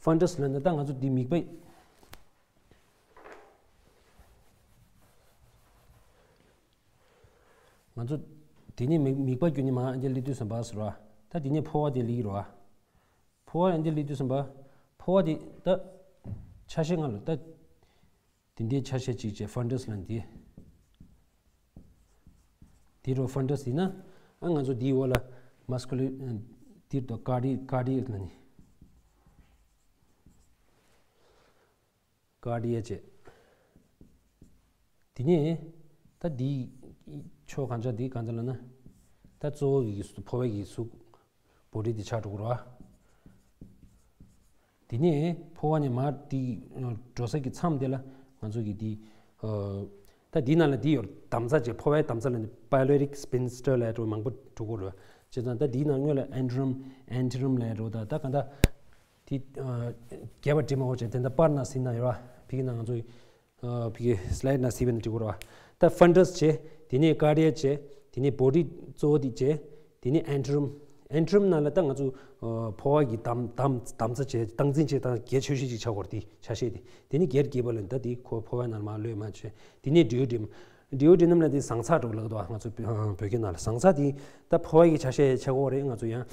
ཕན་ཌ་སི་ལབ་ན་ད་ང་ཚོ་འདི་མིག་དཔེ། ང་ཚོ་དེ་ནས་མིག་མིག་པ་བརྒྱུད་ནས་མར་འདི་སླེབས་དུས་ཙམ་པ་ཟེར་བ། ད་དེ་ནས་ཕོ་བ་དེ་སླེབས་ར། ཕོ་བ་འདི་སླེབས་དུས་ཙམ་པ། ཕོ་བ་དེ་ད་ཆ་ཤས་ལྔ་ལ་ད་དེ་འདྲའི་ཆ་ཤས་གཅིག་བྱས་ཕན་ཌ་སི་ལབ་འདི། དེ་རུ་ཕན་ཌ་སི་ཡིན་ན། ཨ་ང་ཚོ་དེའི་འོག་ལ་མ་སི་ཀུ་ལར་དེ་དང་ཀར་ཌི་ཀར་ཌི་ཡེག་ལབ་ནི། ཀར་ཌི་ཡེག་བྱས། དེ་ནས་ད་འདིའི་ཕྱོགས་གང་ཆགས། འདི་གང་ཆགས་ལབ་ན། ད་གཙོ་བོ་གི་ཕོ་བའི་གི་གཟུགས་བོ་ཌི་དེ་ཆགས་འགྲོ་གི་རེད་བ། དེ་ནས་ཕོ་བ་ནས་མར་དེ་འགྲོ་ས་གི་མཚམས་དེ་ལ་ང་ཚོ་གི་དེ། ད་འདི་ནང་ལ་འདི་ཡོད། འདམ་རྩ་བྱས། ཕོ་བའི་འདམ་རྩ་ལ་ནི་པའི་ལོ་རིག་སི་པིན་སི་ཊར་ལབ་འགྲོ་མང་པོ་འགྲོ་གི་རེད་བ། བྱས་ཙང་ད་འདིའི་ནང་སྔོན་ལ་ཨེན་ཊི་རམ་ཨེན་ཊི་རམ་ལབ་འགྲོ། ད་ད་ག་འདྲ། དེ་རྒྱས་པ་འབྲི་མ་དགོས་བྱས། དེ་འདྲ་པར་ནང་གཟིགས་ན་ཡོད་ར། ཕ་གི་ནང་ང་ཚོ་ཕ་གི་སི་ལའིཌ་ནང་གཟིགས་པ་ན་འགྲིག་གི་རེད་བ། ད་ཕན་ཌ་སི་བྱས། དེ་ནས་ཀར་ཌི་ཡེག་བྱས། དེ་ནས་བོ་ཌི་གཙོ་བོ་དེ་བྱས། དེ་ནས་ཨེན་ཊི་རམ། ཨེན་ཊི་རམ་ནང་ལ་ད་ང་ཚོ་ཕོ་བ་གི་འདམ་འདམ་འདམ་རྩ་བྱས། སྟངས་འཛིན་བྱས་སྟངས་གལ་ཆེ་ཤོས་ཅིག་ཆགས་ཀྱི་ཡོད་རེད། དེ་ཆ་ཤས་དེ། དེ་ནས་གེཊ་ཀི་པར་ལ་ད་དེ་ཁོ་ཕོ་བའི་ནང་ལ་མར་གློད་མ་བྱས། དེ་ནས་ཌིའུ་ཌི་ནམ། ཌིའུ་ཌི་ནམ་ལ་དེ་ཟངས་ཚྭ་འདྲ་བོ་ལབ་འདུག་ང་ཚོ་བོད་སྐད་ནང་ལ། ཟངས་ཚྭ་དེ་ད་ཕོ་བ་གི་ཆ་ཤས་ཆགས་ཀྱི་ཡོད་རེད། ང་ཚོ་ཡང་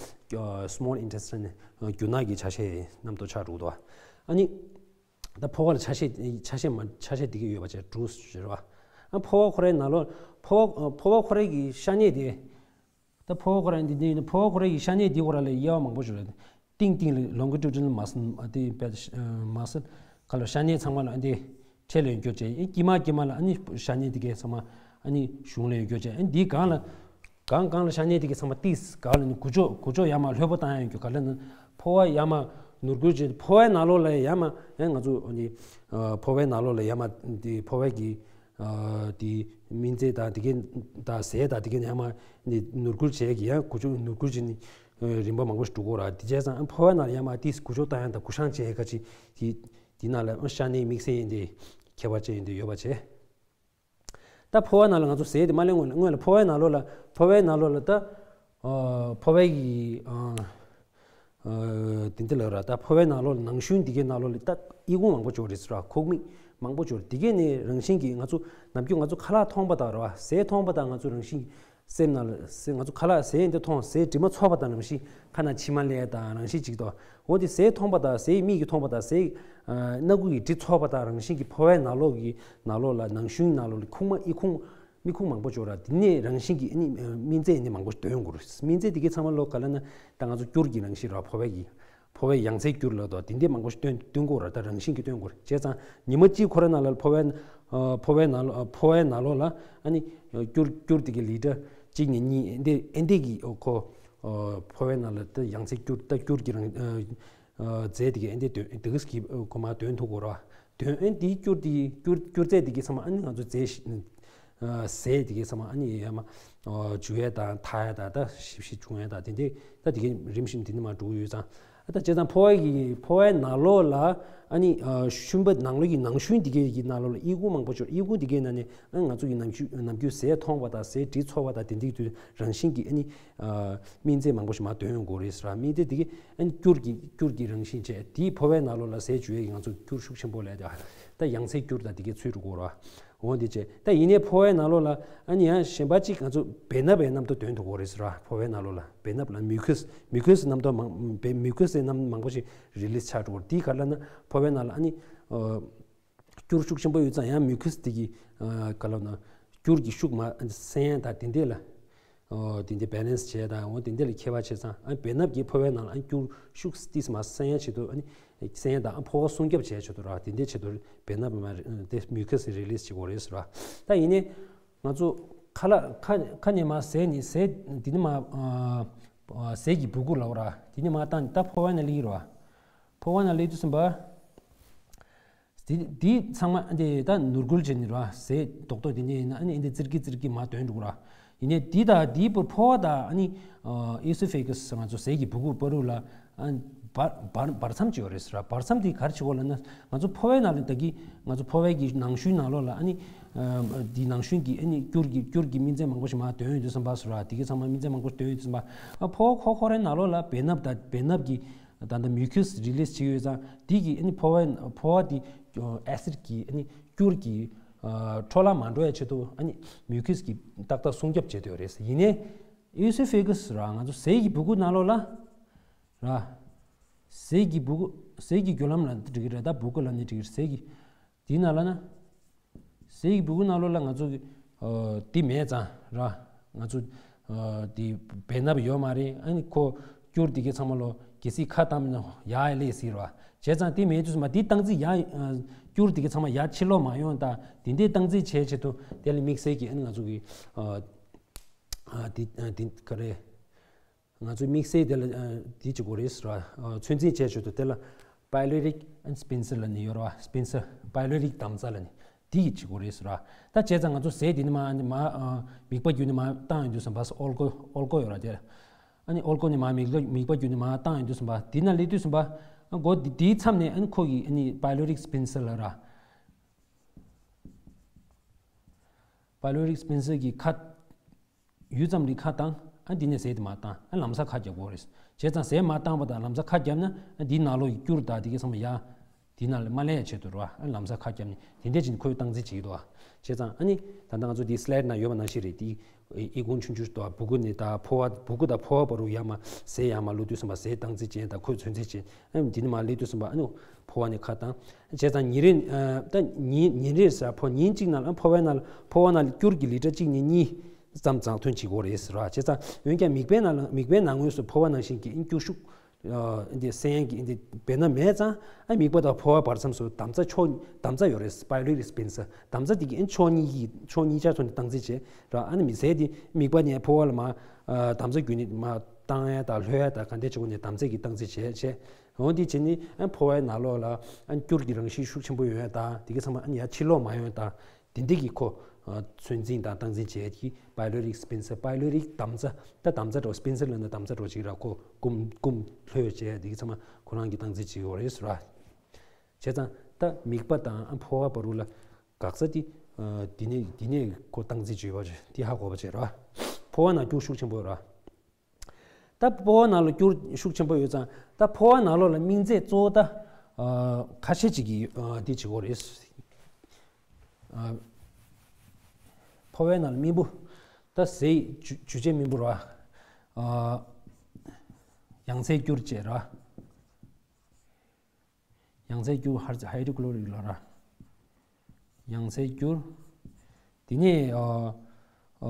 སི་མོལ་ཨིན་ཊེ་སི་ཊིན་རྒྱུ་ནག་གི་ཆ་ཤས་རྣམ་རྟོག་ཆགས་འགྲོ་འདུག་ཨ་ནི། ད་ཕོ་བ་ལ་ཆ་ཤས་ཆ་ཤས་མ་ཆ་ཤས་དེ་ག་ཡོད་པ་བྱས་འགྲོ་ཟེར་བ། ཨ་ཕོ་བ་ཁོ་རའི་ནང་ལོགས་ཕོ་བ་ཕོ་བ་ཁོ་རའི་གི་ཤ་གནད་དེ། ད་ཕོ་བ་ཁོ་རའི་འདི་འདི་ཕོ་བ་ཁོ་རའི་གི་ཤ་གནད་དེ་ཁོ་ར་ལ་དབྱེ་བ་མང་པོ་ཞིག་རེད། སྟེང་སྟེང་ལ་ལོང་གི་ཊུ་ཌི་ནལ་མ་སལ་དེ་པད་མ་སལ་ག་ལ་ཤ་གནད་ཚང་མ་ལ་འདི་ཕྲེད་ལ་ཡོད་རྒྱུ་བྱས། ཨེ་དཀྱིལ་མ་དཀྱིལ་མ་ལ་ཨ་ནི་ཤ་གནད་དེ་གའི་ཚང་མ་ཨ་ནི་གཞུང་ལ་ཡོད་རྒྱུ་བྱས། ཨེ་འདིའི་སྒང་ལ་སྒང་སྒང་ལ་ཤ་གནད་དེ་གའི་ཚང་མ་ཏིས་སྒང་ལ་ནི་འགུལ་སྐྱོད་འགུལ་སྐྱོད་ཡར་མར་ལྷོད་པོ་བཏང་ཡ་ཡོད་རྒྱུ། ག་ལ་ནི་ ཕོ་བ་ཡར་མར་ནོར་འཁྲུལ་བྱེད། ཕོ་བའི་ནང་ལོགས་ལ་ཡར་མར་ཨེ་ང་ཚོ་ནི་ཕོ་བའི་ནང་ལོགས་ལ་ཡར་མར་དེ་ཕོ་བའི་གི་དེ་སྨན་རྫས་དང་དེ་གའི་དང་ཟས་དང་དེ་གའི་ཡར་མར་ནི་ནོར་འཁྲུལ་བྱེད་ཀྱི་ཡང་གོ་ཆོད་ནོར་འཁྲུལ་བྱེད་ནི་རིམ་པ་མང་པོ་ཞིག་འགྲོ་གི་ཡོད་རེད། དེ་བྱས་ཙང་ཕོ་བའི་ནང་ལ་ཡར་མར་དེ་གོ་ཆོད་བཏང་ཡག་དང་གུ་ཤང་བྱེད་ཡག་ག་ཅིག་དེ་དེ་ནང་ལ་ཤ་ནའི་དམིགས་བསལ་ཡིན་ཏེ་ཁྱད་པར་ཅན་ཡིན་ཏེ་ཡོད་པ་བྱས། ད་ཕོ་བའི་ནང་ལ་ང་ཚོ་ཟས་དེ་མ་ལེན་སྔོན་ལ་སྔོན་ལ་ཕོ་བའི་ནང་ལོགས་ལ་ཕོ་བའི་ནང་ལོགས་ལ་ད་ཨ་ཕོ་བའི་གི་ཨ་ཨ་དེ་འདི་ལ་ར་ད་ཕོ་བའི་ནང་ལོགས་ལ་ནང་ཤུན་དེ་གའི་ནང་ལོགས་ལ་ད་ཨི་ཁུང་མང་པོ་ཅིག་ཡོད་རེད་ཟེར་བ། ཁོག་མིག་མང་པོ་ཅིག་ཡོད་རེད། དེ་གའི་ནི་རང་བཞིན་གྱིས་ང་ཚོ་ནམ་རྒྱུན་ང་ཚོ་ཁ་ལག་མཐོང་པ་དང་ར་བ་ཟས་མཐོང་པ་དང་ང་ཚོ་རང་བཞིན་གྱིས་སེམས་ནང་ལ་ཟས་ང་ཚོ་ཁ་ལག་ཟས་འདི་མཐོང་ཟས་དྲི་མ་ཚོར་བ་དང་ནམ་ཞིག་ཁ་ནང་མཆི་མ་ལེན་དང་རང་བཞིན་ཅིག་ཏོ། འོ་དེ་ཟས་མཐོང་པ་དང་ཟས་མིག་གིས་མཐོང་པ་དང་ཟས་ཨ་སྣ་ཁུག་གིས་དྲི་ཚོར་བ་དང་རང་བཞིན་གྱིས་ཕོ་བའི་ནང་ལོགས་ཀྱི་ནང་ལོགས་ལ་ནང་ཤུན་ནང་ལོགས་ལ་ཁུག་མ་ཨི་ཁུང་མིག་ཁུང་མང་པོ་ཅིག་ཡོད་ར། དེ་ནས་རང་བཞིན་གྱིས་ཨ་ནི་སྨན་རྫས་ཨ་ནི་མང་པོ་འདོན་དགོས་རེད། སྨན་རྫས་དེ་གའི་ཚང་མ་ལོ་ག་ལ་ན་ད་ང་ཚོ་སྐྱུར་གྱི་རང་བཞིན་ར་ཕོ་བའི་གི་ཕོ་བའི་ཡང་རྩེ་སྐྱུར་ལ་དོ་དེ་འདྲས་མང་པོ་ཞིག་བཏོན་བཏོན་དགོས་ར། ད་རང་བཞིན་གྱིས་བཏོན་དགོས་རེད། བྱས་ཙང་ཉི་མ་གཅིག་ཁོ་ར་ནང་ལ་ཕོ་བའི་ཨ་ཕོ་བའི་ནང་ལ་ཕོ་བའི་ནང་ལོགས་ལ་ཨ་ནི་སྐྱུར་སྐྱུར་དེ་གའི་ལི་ཊར་གཅིག་ནས་གཉིས་ཨེ་འདྲས་ཨེ་འདྲས་ཀྱི་ཁོ་ཕོ་བའི་ནང་ལ་ད་ཡང་རྩེ་སྐྱུར་ད་སྐྱུར་གྱི་རང་ཨ་རྫས་དེ་གའི་ཨེ་འདྲས་འདོན་དེ་ག་གི་ཁོ་མ་འདོན་ཐུབ་དགོས་ར། འདོན་ཨེ་འདིའི་སྐྱུར་དེ་སྐྱུར་སྐྱུར་རྫས་དེ་གའི་ཚང་མ་ཨ་ནི་ང་ཚོ་རྫས་ཤིག་ཨ་ཟས་དེ་གའི་ཚང་མ་ཨ་ནི་ཡ་མ་ཨ་འཇུ་ཡས་དང་འཐག་ཡས་དང་ད་ཞིབ་ཞིབ་བྱུང་ཡས་དང་དེ་འདྲས་ད་དེ་གའི་རིམ་བཞིན་དེ་ནས་མར་འགྲོ་གི་ཡོད་ཙང་། ཨ་ད་བྱས་ཙང་ཕོ་བའི་གི་ཕོ་བའི་ནང་ལོགས་ལ་ཨ་ནི་ཨ་ཤུན་པ་ནང་ལོགས་ཀྱི་ནང་ཤུན་དེ་གའི་གི་ནང་ལོགས་ལ་ཨི་ཁུང་མང་པོ་ཅིག་ཨི་ཁུང་དེ་གའི་ནང་ནས་ཨ་ང་ཚོ་གི་ནམ་རྒྱུན་ནམ་རྒྱུན་ཟས་མཐོང་བ་དང་ཟས་དྲི་ཚོར་བ་དང་དེ་འདྲའི་དུས་རང་བཞིན་གྱིས་ཨ་ནི་ཨ་སྨན་རྫས་མང་པོ་ཞིག་མར་འདོན་ཡོང་དགོས་རེད་ཟེར་བ། སྨན་རྫས་དེ་གའི་ཨ་ནི་སྐྱུར་གྱི་སྐྱུར་གྱི་རང་བཞིན་བྱས་དེའི་ཕོ་བའི་ནང་ལོགས་ལ་ཟས་འཇུ་ཡས་ཀྱི་ང་ཚོ་སྐྱུར་ཤུགས་ཆེན་པོ་ལས་ད་ཡང་རྩེ་སྐྱུར་དང་དེ་གའི་ཚུད་འགྲོ་དགོས་རེད་བ། འོ་འདི་བྱས། ད་ཡིན་ནའི་ཕོ་བའི་ནང་ལོགས་ལ་ཨ་ནི་ཡང་གཞན་པ་གཅིག་ང་ཚོ་བེ་སྣབས་པའི་རྣམ་རྟོག་འདོན་ཐུབ་ཀྱི་ཡོད་རེད་ཟེར་བ། ཕོ་བའི་ནང་ལོགས་ལ་བེ་སྣབས་ལ་མིའུ་ཁུས། མིའུ་ཁུས་རྣམ་རྟོག་མང་བེ་མིའུ་ཁུས་ཟེར་རྣམ་མང་པོ་ཞིག་རི་ལིས་ཆགས་འགྲོ་གི་ཡོད་རེད། དེའི་ག་ལ་ན་ཕོ་བའི་ནང་ལ་ཨ་ནི་ཨ་སྐྱུར་ཤུགས་ཆེན་པོ་ཡོད་ཙང་ཡང་མིའུ་ཁུས་དེ་གི་ཨ་ག་ལ་ན་སྐྱུར་གྱི་ཤུགས་མ་སེལ་ཡ་དང་དེ་འདྲས་ལ། ཨོ་དེ་འདྲའི་བེ་ལན་སི་བྱས་དང་འོ་དེ་འདྲ་ལ་ཁྱད་པར་བྱས་ཙང་ཨ་བེ་སྣབས་ཀྱི་ཕོ་བའི་ནང་ལ་ཨ་སྐྱུར་ཤུགས་ཏིས་མ་སེལ་ཡ་ཆེད་དུ་ཨ་ནི་སེལ་ཡ་དང་ཨ་ཕོ་བ་སྲུང་སྐྱོབ་བྱས་ཆེད་དུ་ར་དེ་འདྲའི་ཆེད་དུ་བེ་སྣབས་མ་དེ་མིའུ་ཁུས་རི་ལིས་བྱེད་དགོས་རེད་ཟེར་བ། ད་ཡིན་ནའི་ང་ཚོ་ཁ་ལག་ཁ་ཁ་ནས་མ་ཟས་ནི་ཟས་འདི་ནི་མ་ཨ་ཟས་ཀྱི་སྦུ་གུ་ལ་འོ་ར་དེ་ནི་མ་བཏང་ནི་ད་ཕོ་བ་ནང་སླེབས་ཀྱི་རེད་བ། ཕོ་བ་ནང་སླེབས་དུས་ཙམ་པ། དེ་དེ་ཚང་མ་འདི་ད་ནོར་འཁྲུལ་བྱས་ནས་ར་ཟས་རྡོག་རྡོག་དེ་འདྲ་ཡིན་ན་ཨ་ནི་འདི་ཙིར་གི་ཙིར་གི་མ་དོན་འགྲོ་གི་ར། ཡིན་ནའི་འདི་དང་འདིའི་བར་ཕོ་བ་དང་ཨ་ནི་ཨེ་སོ་ཕེ་གྷ་སི་ང་ཚོ་ཟས་ཀྱི་སྦུ་གུ་བར་དུ་ལ་ཨ་བར་བར་བར་མཚམས་ཅིག་ཡོད་རེད་ཟེར་ར། བར་མཚམས་དེ་ག་རེ་བྱེད་དགོས་ལབ་ན་ང་ཚོ་ཕོ་བའི་ནང་ལ་ད་གི་ང་ཚོ་ཕོ་བའི་གི་ནང་ཤུན་ནང་ལོགས་ལ་ཨ་ནི་ཨ་འདི་ནང་ཤུན་གྱི་ཨ་ནི་སྐྱུར་གྱི་སྐྱུར་གྱི་སྨན་རྫས་མང་པོ་ཞིག་མ་དོན་ཡོང་དུས་ཙམ་པ་ཟེར་ར། དེ་གི་ཚང་མ་སྨན་རྫས་མང་པོ་དོན་ཡོང་དུས་ཙམ་པ་ཨ་ཕོ་བ་ཁོ་ཁོ་རའི་ནང་ལོགས་ལ་བེ་སྣབས་དང་བེ་སྣབས་ཀྱི་ད་ལྟ་མིའུ་ཁུས་རི་ལིས་བྱེད་ཡོད་ཙང་དེ་གིས་ཨ་ནི་ཕོ་བ་ཕོ་བ་དེ་ཨེ་སིད་ཀྱི་ཨ་ནི་སྐྱུར་གྱི་ཨ་འཕྲོ་བརླག་མ་འགྲོ་ཡ་ཆེད་དུ་ཨ་ནི་མིའུ་ཁུས་ཀྱིས་ཏག་ཏག་སྲུང་སྐྱོབ་བྱེད་འདོད་རེད། ཡིན་ནའི་ཨེ་སོ་ཕེ་གྷ་སི་ར་ང་ཚོ་ཟས་ཀྱི་སྦུ་གུ་ནང་ལོགས་ལ་ར་ཟས་ཀྱི་སྦུ་གུ་ཟས་ཀྱི་རྒྱུ་ལམ་ལ་འགྲིག་གི་རེད། ད་སྦུ་གུ་ལ་ནི་འགྲིག་གི་རེད། ཟས་ཀྱི་དེའི་ནང་ལ་ན། ཟས་ཀྱི་སྦུ་གུ་ནང་ལོགས་ལ་ང་ཚོ་གི་ཨ་འདི་མེད་ཙང་ར། ང་ཚོ་ཨ་འདི་བེ་སྣབས་ཡོད་མ་རེད། ཨ་ནི་ཁོ་སྐྱུར་འདི་གའི་ཚང་མ་ལོ་གལ་སྲིད་ཁ་བཏང་ན་ཡར་སླེབས་སྲིད་ར། བྱས་ཙང་འདི་མེད་དུས་ཙམ་པ་འདི་སྟངས་འཛིན་ཡར་ཨ་སྐྱུར་འདི་གའི་ཚང་མ་ཡར་ཕྱིར་ལོག་མ་ཡོང་ད་འདི་འདྲའི་སྟངས་འཛིན་བྱས་ཆེད་དུ་དེ་ལ་དམིགས་བསལ་གྱི་ཨ་ནི་ང་ཚོ་གི་ཨ་ཨ་འདི་ཨ་འདི་ག་རེ། ང་ཚོས་དམིགས་བསལ་དེ་ལ་ཨ་འདི་བྱེད་དགོས་རེད་ཟེར་བ། ཨ་ཚོད་འཛིན་བྱས་ཆེད་དུ་དེ་ལ་པའི་ལོ་རིག་ཨེན་སྤིན་སར་ལབ་ནས་ཡོད་རེད་བ། སྤིན་སར་པའི་ལོ་རིག་དམ་རྫས་ལབ་ནས་འདི་ཡིས་བྱེད་དགོས་རེད་ཟེར་བ། ད་བྱས་ཙང་ང་ཚོ་ཟས་འདི་ནས་མར་མར་ཨ་མིད་པ་བརྒྱུད་ནས་མར་བཏང་ཡོང་དུས་ཙམ་པ་ཨོལ་ཀོ་ཨོལ་ཀོ་ཡོད་རེད་དེ། ཨ་ནི་ཨོལ་ཀོ་ནས་མར་མིད་པ་མིད་པ་བརྒྱུད་ནས་མར་བཏང་ཡོང་དུས་ཙམ་པ་འདི་ན་སླེབས་དུས་ཙམ་པ་ཨ་མགོ་འདི་འདིའི་མཚམས་ནས་ཨ་ནི་ཁོ་གི་ཨ་ནི་པའི་ལོ་རིག་སྤིན་སར་ལབ་ར། པའི་ལོ་རིག་སྤིན་སར་གྱི་ཁ། ཡུད་ཙམ་རིང་ཁ་བཏང་། ཨ་འདི་ནས་ཟས་དེ་མར་བཏང་། ཨ་ལམ་སང་ཁ་རྒྱག་དགོས་རེད། བྱས་ཙང་ཟས་མར་བཏང་བ་དང་ལམ་སང་ཁ་བརྒྱབ་ན་ཨ་འདིའི་ནང་ལོགས་ཀྱི་སྐྱུར་དང་དེ་གའི་ཚང་མ་ཡར་འདིའི་ནང་ལ་མ་སླེབས་ཡ་ཆེད་དུ་རེད་བ། ཨ་ལམ་སང་ཁ་བརྒྱབ་ནས་དེ་འདྲས་བྱས་ནས་ཁོས་སྟངས་འཛིན་བྱེད་ཀྱི་འདུག་བ། བྱས་ཙང་ཨ་ནི་ད་ལྟ་ང་ཚོ་འདིའི་སི་ལའེ་ཌི་ནང་ཡོད་པ་ནང་བཞིན་རེད། དེ་ཨི་ཁུང་ཆུང་ཆུང་ཞིག་འདུག་བ། སྦུ་གུ་ནས་ད་ཕོ་བ་སྦུ་གུ་དང་ཕོ་བ་བར་དུ་ཡར་མར་ཟས་ཡར་མར་བླུགས་དུས་ཙམ་པ་ཟས་སྟངས་འཛིན་བྱས་དང་ཁོས་ཚོད་འཛིན་བྱས། ཨ་འདི་ནས་མར་སླེབས་དུས་ཙམ་པ་ཨ་ནི་ཕོ་བ་ནས་ཁ་བཏང་། བྱས་ཙང་ཉིན་རེ་ཨ་ད་ཉིན་ཉིན་རེ་ཟེར་ཕོ་ཉིན་གཅིག་ནང་ལ་ཕོ་བའི་ནང་ལ་ཕོ་བ་ནང་ལ་སྐྱུར་གྱི་ལི་ཊར་གཅིག་ནས་གཉིས་ཙམ་ཙམ་ཐོན་བྱེད་དགོས་རེད་ཟེར་བ། བྱས་ཙང་འོན་ཀྱང་མིད་པའི་ནང་ལ་མིད་པའི་ནང་ངོས་སུ་ཕོ་བ་ནང་བཞིན་གྱི་ཨིན་སྐྱུར་ཤུགས་ཨ་འདི་སེལ་ཡག་གི་འདི་བེ་སྣབས་མེད་ཙང་ཨ་མིད་པ་དང་ཕོ་བ་བར་མཚམས་སུ་དམ་རྫས་ཕྱོགས་དམ་རྫས་ཡོད་རེད། པའི་ལོ་རིག་སྤིན་སར་དམ་རྫས་འདི་གི་ཨ་ཕྱོགས་གཉིས་ཀྱི་ཕྱོགས་གཉིས་ཆ་ཐོག་ནས་སྟངས་འཛིན་བྱས་ར། ཨ་ནི་མི་ཟས་འདི་མིད་པ་ནས་ཕོ་བ་ལ་མར་ཨ་དམ་རྫས་བརྒྱུད་ནས་མར་ བཏང་ཡ་དང་ལྷོད་ཡ་དང་ག་འདྲ་བྱེད་དགོས་ནས་དམ་རྫས་ཀྱི་བཏང་རྩིས་བྱས་བྱས། འོ་འདི་བྱས་ནས་ཨ་ཕོ་བའི་ནང་ལོགས་ལ་ཨ་འགྱུར་གྱི་རང་བཞིན་ཤུགས་ཆེན་པོ་ཡོང་ཡ་དང་དེ་གའི་ཚང་མ་ཨ་ནི་ཡར་ཕྱིར་ལོག་མ་ཡོང་ཡ་དང་དེ་འདྲ་གི་ཁོ་ཚོད་འཛིན་དང་སྟངས་འཛིན་བྱས་ཀྱི་པའི་ལོ་རིག་སྤེན་སར། པའི་ལོ་རིག་དམ་རྫས། ད་དམ་རྫས་འདྲ་བོ་སྤེན་སར་ལབ་ན་དམ་རྫས་འདྲ་བོ་ཅིག་ར། ཁོ་སྐུམ་སྐུམ་ལྷོད་བྱས་དེ་གའི་ཚང་མ་ཁོ་རང་གི་སྟངས་འཛིན་བྱེད་ཀྱི་ཡོད་རེད་ཟེར་བ། བྱས་ཙང་ད་མིད་པ་དང་ཨ་ཕོ་བ་བར་དུ་ལ་འགག་རྩ་དེ་ཨ་འདི་ནས་འདི་ནས་ཁོ་སྟངས་འཛིན་བྱེད་པ་བྱས་དེ་ཧ་གོ་བ་བྱས་ར། ཕོ་བ་ནང་འགྱུར་ཤུགས་ཆེན་པོ་ཡོད་ར། ད་ཕོ་བ་ནང་ལ་འགྱུར་ཤུགས་ཆེན་པོ་ཡོད་ཙང་ད་ཕོ་བ་ནང་ལོགས་ལ་སྨིན་རྫས་གཙོ་བོ་ད་ཨ་ཁ་ཤས་ཅིག་གིས་ཨ་འདི་བྱེད་དགོས་རེད། ཨ་ཕོ་བའི་ནང་ལ་རྨེན་བུ། ད་ཟས་འཇུ་འཇུ་བྱེད་རྨེན་བུ་ར། ཨ་ཡང་རྩེར་འགྱུར་བྱེད་ར། ཡང་རྩེར་འགྱུར་ཧར་ཧའི་ཌོ་ཀློ་རིག་ལ་ར། ཡང་རྩེར་འགྱུར། དེ་ནས་ཨ་ཨ་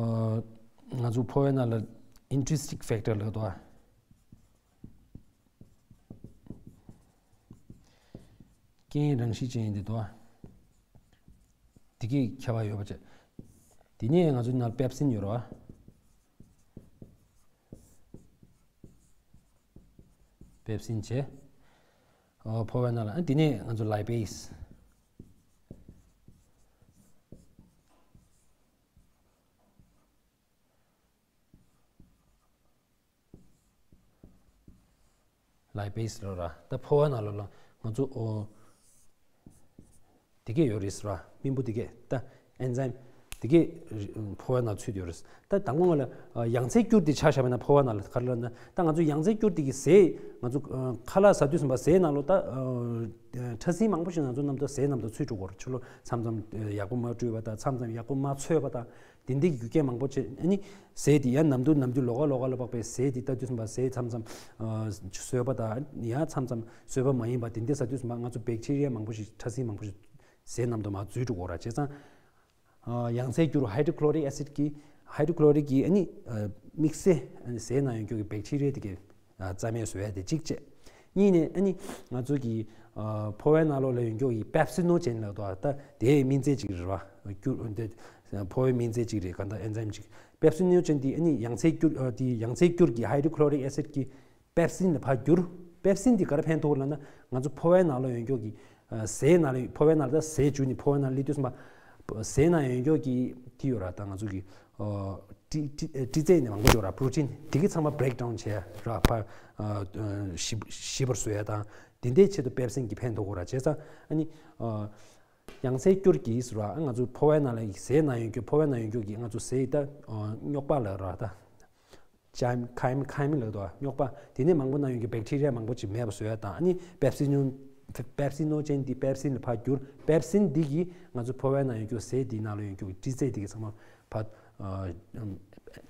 ང་ཚོ་ཕོ་བའི་ནང་ལ་ཨིན་ཊི་རི་སི་ཊིག་ཕེག་ཊར་ལབ་འདུག་ཨ། རྐྱེན་རང་བཞིན་ཅན་འདི་འདུག་ཨ། དེ་གའི་ཁྱད་པར་ཡོད་པ་བྱས། དེ་ནས་ང་ཚོའི་ནང་ལ་པེབ་སིན་ཡོད་རེད་བ། པེབ་སིན་བྱས། ཨོ་ཕོ་བའི་ནང་ལ་ཨ་དེ་ནས་ང་ཚོ་ལའི་པེ་སི། ལའི་པེ་སི་ལོ་ར། ད་ཕོ་བ་ནང་ལོ་ལ་ང་ཚོ་ཨོ་དེ་གས་ཡོད་རེད་ཟེར་བ། རྨེན་བུ་དེ་གས་ད་ཨེན་ཛའིམ་དེ་གས་ཕོ་བ་ནང་ཚུད་ཡོད་རེད། ད་དང་པོ་ང་ལ་ཡང་རྩེར་འགྱུར་དེ་ཆ་བཞག་པ་ན་ཕོ་བ་ནང་ལ་ག་རེ་ལབ་ན། ད་ང་ཚོ་ཡང་རྩེར་འགྱུར་དེ་གི་ཟས་ང་ཚོ་ཁ་ལག་ཟ་དུས་ཙམ་པ་ཟས་ནང་ལོ་ད་ཕྲ་སྲིན་མང་པོ་ཞིག་ང་ཚོ་ནམ་དུ་ཟས་ནམ་དུ་ཚུད་འགྲོ་གི་རེད། ཕྱི་ལོ་མཚམས་མཚམས་ཡག་པོ་མ་བཀྲུས་པ་དང་མཚམས་མཚམས་ཡག་པོ་མ་ཚོས་པ་དང་། དེ་འདྲའི་རྒྱུ་རྐྱེན་མང་པོ་བྱས། ཨ་ནི་ཟས་དེ་ཡང་ནམ་དུས་ནམ་དུས་ལོགས་ཀ་ལོགས་ཀ་ལ་དཔག་པའི་ཟས་དེ་ལྟ་དུས་ཙམ་པ་ཟས་མཚམས་མཚམས་ཨ་བཟོས་པ་དང་ཡང་མཚམས་མཚམས་བཟོས་པ་མ་ཡིན་པ་དེ་འདྲ་ཟ་དུས་ཙམ་པ་ང་ཚོ་བེག་ཊི་རི་ཡ་མང་པོ་ཞིག་ཕྲ་སྲིན་མང་པོ་ཞིག་ཟས་ནང་དུ་མར་འཛུལ་འགྲོ་གི་རེད། བྱས་ཙང་ཨ་ཡང་རྩེར་འགྱུར་ཧའི་ཌོ་ཀློ་རིག་ཨེ་སིད་ཀྱི་ཧའི་ཌོ་ཀློ་རིག་གི་ཨ་ནི་ཨ་དམིགས་བསལ་ཨ་ནི་ཟས་ནང་ཡོད་རྒྱུ་གི་བེག་ཊི་རི་ཡ་དེ་གའི་ཨ་རྩ་མེད་བཟོ་ཡ་དེ་གཅིག་བྱས། གཉིས་ནས་ཨ་ནི་ང་ཚོ་གི་ཨ་ཕོ་བའི་ནང་ལོགས་ལ་ཡོད་རྒྱུ་གི་པེབ་སི་ནོ་ཇེན་ལབ་འདུག་ད་དེའི་སྨིན་རྫས་གཅིག་རེད་བ། འགྱུར་འདི་ཕོ་བའི་སྨིན་རྫས་གཅིག་རེད། གང་ལྟར་ཨེན་ཛའིམ་གཅིག་པེབ་སི་ནོ་ཇེན་དེ་ཨ་ནི་ཡང་རྩེར་འགྱུར་ཨ་དེ་ཡང་རྩེར་འགྱུར་གྱི་ཧའི་ཌོ་ཀློ་རིག་ཨེ་སིད་ཀྱི་པེབ་སིན་ལ་ཕར་འགྱུར། པེབ་སིན་དེ་ག་རེ་ཕན་ཐོགས་ལབ་ན་ང་ཚོ་ཕོ་བའི་ནང་ལ་ཡོད་རྒྱུ་གི་ཨ་ཟས་ནང་ལ་ཕོ་བའི་ནང་ལ་ད་ཟས་འཇུ་ནི་ཕོ་བའི་ནང་ལ་སླེབས་དུས་ཙམ་པ་ཟས་ནང་ཡོད་རྒྱུ་གི་དེ་ཡོད་ར། ད་ང་ཚོ་གི་ཨ་ཏྲི་ཏྲི་ཨ་ཏྲི་ཙེ་ནི་མང་པོ་ཡོད་ར། པྲོ་ཊིན་དེ་གི་ཚང་མ་བྷི་རེག་ཌའུན་བྱས་ར། ཕར་ཨ་ཞི་ཞི་བར་བཟོ་ཡ་དང་དེ་འདྲའི་ཆེད་དུ་པེབ་སིན་གྱི་ཕན་ཐོགས་གོ་ར། བྱས་ཙང་ཨ་ནི་ཨ་ཡང་རྩེར་འགྱུར་གྱིས་ཟེར་བ་ང་ཚོ་ཕོ་བའི་ནང་ལ་ཟས་ནང་ཡོད་རྒྱུ་ཕོ་བའི་ནང་ཡོད་རྒྱུ་གི་ང་ཚོ་ཟས་ད་ཨ་རྙོག་པ་ལ་ར་ད་ཇའི་ཁའི་མི་ཁའི་མི་ལབ་འདུག་རྙོག་པ་དེ་ནས་མང་པོ་ནང་ཡོད་རྒྱུ་བེག་ཊི་རི་ཡ་མང་པོ་ཅིག་མེད་པ་བཟོ་ཡ་དང་ཨ་ནི་པེབ་སི་ནོ་པེབ་སི་ནོ་ཇེན་དེ་པེབ་སིན་ལ་ཕར་འགྱུར། པེབ་སིན་འདི་གིས་ང་ཚོ་ཕོ་བའི་ནང་ཡོད་རྒྱུ་ཟས་དེའི་ནང་ལ་ཡོད་རྒྱུ་ཏྲི་ཙེ་དེ་གི་ཚང་མ་ཕར་ཨ་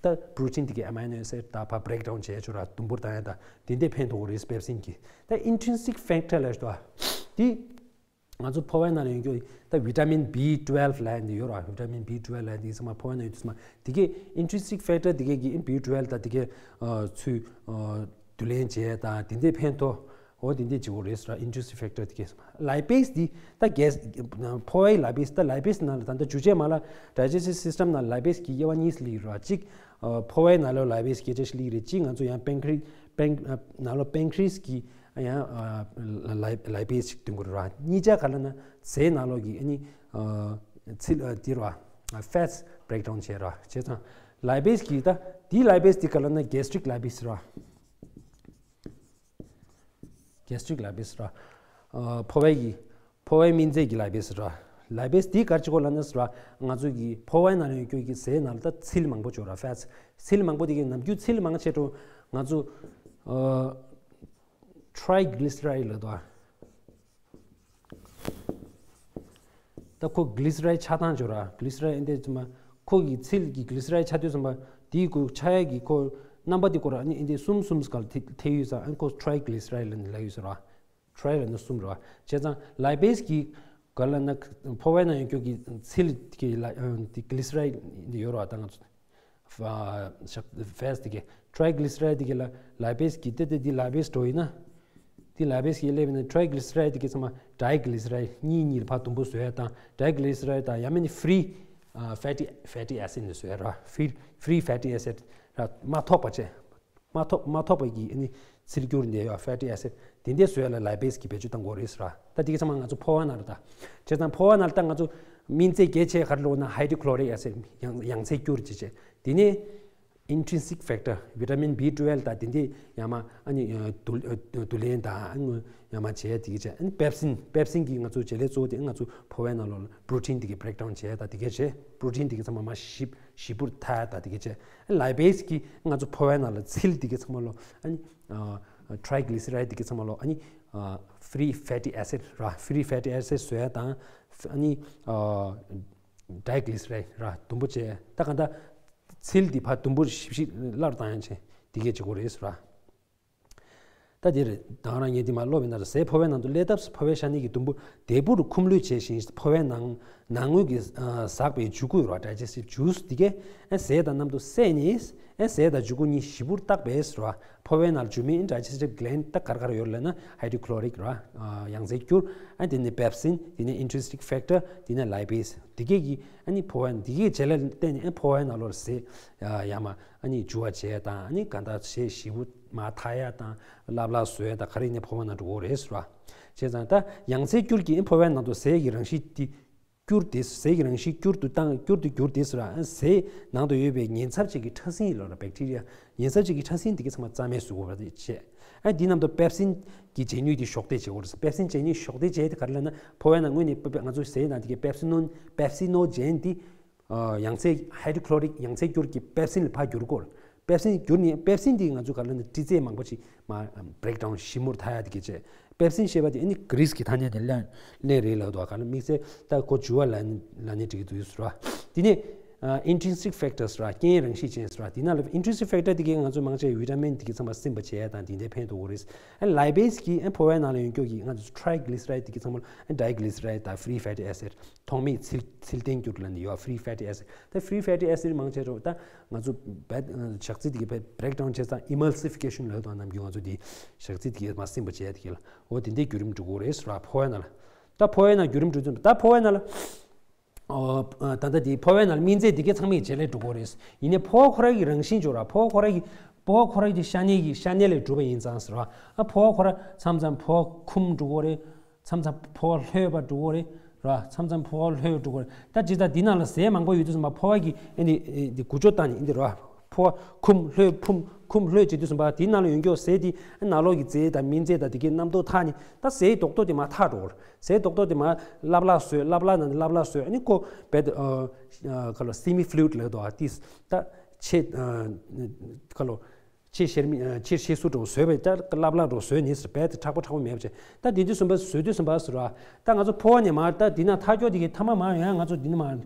ད་པྲོ་ཊིན་དེ་གི་ཨ་མའི་ནོ་ཨེ་སིད་ད་ཕར་བྷི་རེག་ཌའུན་བྱས་ཆོག་ར། དུམ་བུར་བཏང་ཡ་ད་དེ་འདྲས་ཕན་ཐོགས་རེད། པེབ་སིན་གྱིས་ད་ཨིན་ཊི་རི་སི་ཊིག་ཕེག་ཊར་ལབ་འདུག་དེ་ང་ཚོ་ཕོ་བའི་ནང་ལ་ཡོད་རྒྱུ་ད་བི་ཊ་མིན་བི་ཊུ་ཝེལ་ལབ་ཡ་འདི་ཡོད་ར། བི་ཊ་མིན་བི་ཊུ་ཝེལ་ལབ་ཡ་འདི་ཚང་མ་ཕོ་བའི་ནང་ཡོད་དུས་ཙམ་པ་དེ་གའི་ཨིན་ཊི་རི་སི་ཊིག་ཕེག་ཊར་དེ་གའི་གི་བི་ཊུ་ཝེལ་ད་དེ་གའི་ཨ་ཚུར་ཨ་བསྡུ་ལེན་བྱས་དང་དེ་འདྲའི་ཕན་ཐོགས་འོ་དེ་འདྲའི་བྱེད་དགོས་རེད་ཟེར་ར། ཨིན་ཊི་རི་སི་ཊིག་ཕེག་ཊར་དེ་གའི་ལའི་པེ་སི་འདི་ད་གས་ཕོ་བའི་ལའི་པེ་སི་ད་ལའི་པེ་སི་ནང་ལ་ད་ལྟ་འཇུ་བྱེད་མ་ལག་ཌའི་ཇེ་སི་ཊིབ་སི་སི་ཊམ་ནང་ལའི་པེ་སི་གི་དབྱེ་བ་གཉིས་སུ་སླེབས་ཡོད་ར། གཅིག་ཨ་ཕོ་བའི་ནང་ལོགས་ལའི་པེ་སི་སྐད་ཆ་ཞིག་སླེབས་རེད། གཅིག་ང་ཚོ་ཡང་པེན་ཁི་རི་པེན་ཨ་ནང་ལོགས་པེན་ཁི་རི་སི་གི་ཡང་ཨ་ལའི་ལའི་པེ་སི་ཞིག་འདོན་དགོས་རེད་བ། གཉིས་ཆ་ག་ལ་ན་ཟས་ནང་ལོགས་ཀྱི་ཨ་ནི་ཨ་ཚིལ་ཨ་དེ་རེད་བ། ཕེ་ཊི་སི་བྷི་རེག་ཌའུན་བྱས་རེད་བ། བྱས་ཙང་ལའི་པེ་སི་གི་ད་དེའི་ལའི་པེ་སི་དེ་ག་ལ་ན་གེ་སི་ཊི་རིག་ལའི་པེ་སི་རེད་བ། གེ་སི་ཊི་རིག་ལའི་པེ་སི་རེད་བ། ཨ་ཕོ་བའི་གི་ཕོ་བའི་སྨིན་རྫས་ཀྱི་ལའི་པེ་སི་རེད་བ། ལའི་པེ་སི་དེ་ག་རེ་བྱེད་དགོས་ལབ་ན་ཟེར་བ་ང་ཚོ་གི་ཕོ་བའི་ནང་ལ་ཡོད་རྒྱུ་གི་ཟས་ནང་ལ་ད་ཚིལ་མང་པོ་ཡོད་རེད་བ། ཕེ་ཊི་སི་ཚིལ་མང་པོ་དེ་གི་ནམ་རྒྱུན་ཚིལ་མང་ཆེ་འགྲོ་ང་ཚོ་ཨ་ཊི་རའི་གི་ལི་སི་རའི་ཌི་ལབ་འདུག་བ། ད་ཁོ་གི་ལི་སི་རའི་ཌི་ཆགས་སྟངས་ཅིག་ཡོད་ར། གི་ལི་སི་རའི་ཌི་ཨེ་འདྲས་ཙམ་པ་ཁོ་གི་ཚིལ་གྱི་གི་ལི་སི་རའི་ཌི་ཆགས་དུས་ཙམ་པ་དེའི་ཁོ་ཆགས་ཡ་གི་ཁོ་རྣམ་པ་དེ་ཁོ་ར་ཨ་ནི་ཨེ་འདྲས་གསུམ་གསུམ་ག་ལ་ཐེ་ཐེ་ཡོད་ས། ཨ་ནི་ཁོ་ཊི་རའི་གི་ལི་སི་རའི་ཌི་ལབ་ནས་ལབ་ཡོད་ས་ར། ཊི་རའི་ལབ་ན་གསུམ་ར། བྱས་ཙང་ལའི་པེ་སི་གི་ག་ལ་ན་ཕོ་བའི་ནང་ཡོད་རྒྱུ་གི་ཚིལ་གི་ལ་དེ་གི་ལི་སི་རའི་ཌི་འདི་ཡོད་ར། ད་ང་ཚོ་ཕེ་ཊི་སི་དེ་གི་ཊི་རའི་གི་ལི་སི་རའི་ཌི་དེ་གི་ལ་ལའི་པེ་སི་གི་དེ་དེ་དེ་ལའི་པེ་སི་འགྲོ་ཡིན་ན། དེ་ལའི་པེ་སི་གི་སླེབས་ཡིན་ན་ཊི་རའི་གི་ལི་སི་རའི་ཌི་དེ་གི་ཚང་མ་ཊི་རའི་གི་ལི་སི་རའི་ཌི་གཉིས་གཉིས་ལ་ཕར་དུམ་བུ་བཟོ་ཡ་དང་ཊི་རའི་གི་ལི་སི་རའི་ཌི་དང་ཡང་མིན་ཕི་རི་ཕེ་ཊི་ཕེ་ཊི་ཨེ་སིཌ་ནས་བཟོ་ཡ་ར། ཕི་ཕི་རི་ཕེ་ཊི་ཨེ་སིཌ་ར་མ་ཐོགས་པ་བྱས། མ་ཐོབ་མ་ཐོབ་པའི་གི་ཨ་ནི་ཚིལ་སྐྱུར་འདི་ཡོད། fatty acid དེ་འདྲ་བཟོ་ཡ་ལ་ལའི་པེ་སི་གི་བེད་སྤྱོད་གཏང་དགོས་རེད་ཟེར་བ། ད་དེ་གི་ཚང་མ་ང་ཚོ་ཕོ་བ་ནང་ལ། ད་བྱས་ཙང་ཕོ་བ་ནང་ལ་ད་ང་ཚོ་སྨིན་རྫས་གལ་ཆེ་ག་རེ་ལབ་ན་hydrochloric acid ཡང་ཡང་ཚིལ་སྐྱུར་ཅེས་བྱས། དེ་ནས་intrinsic factor vitamin B twelve དང་དེ་འདྲ་ཡང་མ་ཨ་ནི་བསྡུ་བསྡུ་ལེན་དང་ཨ་ནི་ཡང་མ་བྱས། དེ་གི་བྱས་ཨ་ནི་པེབ་སིན། པེབ་སིན་གྱིས་ང་ཚོ་བྱེད་ལས་གཙོ་བོ་དེ་ང་ཚོ་ཕོ་བའི་ནང་ལོགས་ལ་པྲོ་ཊིན་དེ་གི་བྷེ་རེག་ཌའུན་བྱས་དང་དེ་གི་བྱས། པྲོ་ཊིན་དེ་གི་ཚང་མ་མ་ཞིབ་ཞིབ་པོར་འཐག་དང་དེ་གི་བྱས། ལའི་པེ་སི་གིས་ང་ཚོ་ཕོ་བའི་ནང་ལ་ཚིལ་དེ་གི་ཚང་མ་ལོ་ཨ་ནི་ཊ་རའི་གི་ལི་སི་རའི་ཌི་དེ་གི་ཚང་མ་ལོ་ཨ་ནི་ཕི་རི་ཕེ་ཊི་ཨེ་སིཌ་ར། ཕི་རི་ཕེ་ཊི་ཨེ་སིཌ་བཟོ་ཡ་དང་ཨ་ནི་ཌའི་གི་ལི་སི་རའི་ཌི་ར་དུམ་བུ་བྱས། ད་ག་ད་ཚིལ་དེ་ཕར་དུམ་བུ་ཞིབ་ཞིབ་སླར་བཏང་ཡ་བྱས་དེ་གི་བྱེད་དགོས་རེད་ཟེར་བ། ད་འདིར་ད་ག་རང་ངས་འདི་མ་ཀློག་པའི་ནང་དུ་ཟས་ཕོ་བའི་ནང་དུ་སླེབས་སྟབས་སུ་ཕོ་བའི་ཤ་གནད་ཀྱི་དུམ་བུ་དལ་བུར་ཁུམ་ལུད་བྱས་ཤིང་། ཕོ་བའི་ནང་ནང་ངོས་ཀྱི་ཟགས་པའི་འཇུ་སྐུལ་ར་ཌའི་ཇེ་སི་ཊིབ་ཇུས་འདི་གས་ཟས་དང་མཉམ་དུ་བསྲེས་ནས་ཟས་དང་འཇུ་སྐུལ་གཉིས་ཞིབ་པོར་བརྟག་པས་ར། ཕོ་བའི་ནང་འཇུ་མིན་ཌའི་ཇེ་སི་ཊིབ་གི་ལེན་ཌི་ད་ག་རེ་ག་རེ་ཡོད་ལབ་ན་ཧའི་ཌྲོ་ཁི་ལོ་རིག་ར། ཡང་རྩེ་སྐྱུར། ཨ་དེ་ནས་པེབ་སིན། དེ་ནས་ཨིན་ཊི་རི་སི་ཊིག་ཕེག་ཊར། དེ་ནས་ལའི་པེ་སི། འདི་གས་ཀྱིས་ཨ་ནི་ཕོ་བ་འདི་གས་བྱེད་ལས་བརྟེན་ནས་ཨ་ཕོ་བའི་ནང་ལོགས་ཟས་ཡ་མ་ཨ་ནི་འཇུ་བ་བྱས་དང་ཨ་ནི་ག་འདྲ་བྱས་ཞིབ་པོ་མ་འཐག་ཡ་དང་ལབ་ལབ་བཟོ་ཡ་དང་ག་རེ་ནས་ཕོ་བ་ནང་འགྲོ་གི་རེད་ཟེར་བ། བྱས་ཙང་ད་ཡང་རྩེ་སྐྱུར་གྱིས་ཨ་ཕོ་བའི་ནང་དུ་ཟས་ཀྱི་རང་བཞིན་འདི་སྐྱུར་ཏེ་ཟས་ཀྱི་རང་བཞིན་སྐྱུར་དུ་བཏང་སྐྱུར་དུ་གྱུར་ཏེ་ཟེར་བ། ཟས་ནང་དུ་ཡོད་པའི་ཉེན་ཚབས་ཅན་གྱི་ཕྲ་སྲིན་ལ་ར་བེག་ཊི་རི་ཡ། ཉེན་ཚབས་ཅན་གྱི་ཕྲ་སྲིན་དེ་གའི་ཚང་མ་རྩ་མེད་བཟོ་དགོས་པ་བྱས། ཨ་འདི་རྣམས་དང་པེབ་སིན་གྱི་བྱེད་ནུས་དེ་གཞོགས་འདེགས་བྱེད་དགོས་རེད། པེབ་སིན་བྱེད་ནུས་གཞོགས་འདེགས་བྱས་དེ་ག་རེ་ལབ་ན་ཕོ་བའི་ནང་ངོས་ནས་པེ་པེ་ང་ཚོ་ཟས་ནང་དེ་གའི་པེབ་སི་ནོན་པེབ་སི་ནོ་ཇེན་དེ་ཡང་རྩེ་ཧའི་ཌྲོ་ཁི་ལོ་རིག་ཡང་རྩེ་སྐྱུར་གྱི་པེབ་སིན་ལ་ཕར་བསྒྱུར་དགོས། པེབ་སིན་བསྒྱུར་ནས་པེབ་སིན་དེ་ང་ཚོ་ག་རེ་ལབ་ན་ཏྲི་རྩེ་མང་པོ་ཞིག་མ་བྷེག་ཌའུན་ཞིབ་མོར་འཐག་ཡ་དེ་གའི་བྱས། པེབ་སིན་ཞེས་པ་དེ་ཨ་ནི་གྷི་རིས་ཀྱི་ཐ་སྙད་དེ་ལེན་ལེན་རེད་ལབ་འདུག་ག་ལ་དམིགས་བསལ་ད་ཁོ་འཇུ་བ་ལ་ལ་ནི་འགྲིག་གི་འདུག་ཟེར་བ། དེ་ནས་ཨིན་ཊི་རི་སི་ཊིག་ཕེག་ཊར་ཟེར་བ། རྐྱེན་རང་བཞིན་ཅན་ཟེར་བ། དེ་ནང་ལ་ཨིན་ཊི་རི་སི་ཊིག་ཕེག་ཊར་དེ་གས་ང་ཚོ་མང་ཆེ་བི་ཊ་མིན་དེ་གས་ཚང་མ་སྲིན་པ་བྱས་ཡ་དང་དེ་འདྲའི་ཕན་ཐོགས་ཀྱི་རེད། ཨ་ལའི་པེ་སི་གིས་ཨ་ཕོ་བའི་ནང་ལ་ཡོད་མཁན་གྱི་ང་ཚོ་ཊ་རའི་གི་ལི་སི་རའི་ཌི་དེ་གས་ཚང་མ་ཨ་ཌའི་གི་ལི་སི་རའི་ཌི་དང་ཕི་རི་ཕེ་ཊི་ཨེ་སིཌ། ཐོག་མེད་ཚིལ་ཚིལ་ལྡན་འགྱུར་ལ་ནི་ཡོད་ཕི་རི་ཕེ་ཊི་ཨེ་སིཌ། ད་ཕི་རི་ཕེ་ཊི་ཨེ་སིཌ་མང་ཆེ་རོ་ད་ང་ཚོ་བད་ཞག་རྩི་དེ་གའི་བད་བྷེག་ཌའུན་བྱས་ཙང་ཨི་མལ་སི་ཕི་ཀེ་ཤན་ལབ་དང་ནམ་རྒྱུན་ང་ཚོ་དེ་ཞག་རྩི་དེ་གའི་མ་སྲིན་པ་བྱས་དེ་གའི་ལ་འོ་དེ་འདྲའི་བརྒྱུད་རིམ་འགྲོ་གི་རེད་ཟེར་བ། ཕོ་བའི་ནང་ལ་ད་ཕོ་བའི་ནང་བརྒྱུད་རིམ་འགྲོ་ཙམ་ད་ཕོ་བའི་ནང་ལ་ད་ལྟ་དེ་ཕོ་བའི་ནང་ལ་སྨིན་རྫས་དེ་གའི་ཚང་མའི་བྱེད་ལས་འགྲོ་གི་རེད། ཡིན་ནའི་ཕོ་བ་ཁོ་རང་གི་རང་བཞིན་འཇོག་ར། ཕོ་བ་ཁོ་རང་གི་ཕོ་བ་ཁོ་རང་གི་ཤ་གནད་ཀྱི་ཤ་གནད་ལས་གྲུབ་པ་ཡིན་ཙང་ཟེར་བ། ཨ་ཕོ་བ་ཁོ་རང་མཚམས་མཚམས་ཕོ་བ་འཁུམ་འགྲོ་གི་རེད། མཚམས་མཚམས་ཕོ་བ་ལྷོད་པ་འགྲོ་གི་རེད་ར། མཚམས་མཚམས་ཕོ་བ་ལྷོད་འགྲོ་གི་རེད། ད་ཇི་ལྟར་འདི་ནང་ལ་ཟས་མང་པོ་ཡོད་དུས་ཙམ་པ་ཕོ་བ་གིས་ཨ་ནི་འདི་འགུལ་སྐྱོད་བཏང་ནས་འདི་ར་ཕོ་བ་འཁུམ་ལྷོད་འཁུམ་འཁུམ་ལྷོད་བྱེད་དུས་ཙམ་པ་དེའི་ནང་ལ་ཡོད་མཁན་ཟས་དེ་ནང་ལོགས་ཀྱི་རྫས་དང་སྨིན་རྫས་དང་དེ་གའི་རྣམ་རྟོག་འཐག་ནས་ད་ཟས་རྡོག་རྡོག་དེ་མར་འཐག་འགྲོ་གི་རེད། ཟས་རྡོག་རྡོག་དེ་མར་ལབ་ལབ་བཟོས་ལབ་ལབ་ནང་ལབ་ལབ་བཟོས་ཨ་ནི་ཁོ་བེད་ཁ་ལོ་སེ་མི་ཕུ་ལུ་ཌི་ལབ་འདུག་ཨ་ཏིས་ད་ཆེ་ཁ་ལོ། ཕྱིར་བཤེར་མི་ཕྱིར་བཤེར་གསོ་འགྲོ་བཟོས་པའི་ལྟར་བསླབ་བསླབ་འགྲོ་བཟོས་ནས་ཟེར་བས་དེ་དྲག་པོ་དྲག་པོ་མེད་པ་བྱས། ད་དེ་དུས་ཙམ་པ་བཟོས་དུས་ཙམ་པ་ཟེར་བ། ད་ང་ཚོ་ཕོ་བ་ནས་མར་ད་འདི་ན་ཐག་གཅོད་དེ་གི་ཐ་མ་མར་ཡང་ང་ཚོ་འདི་ན་མར་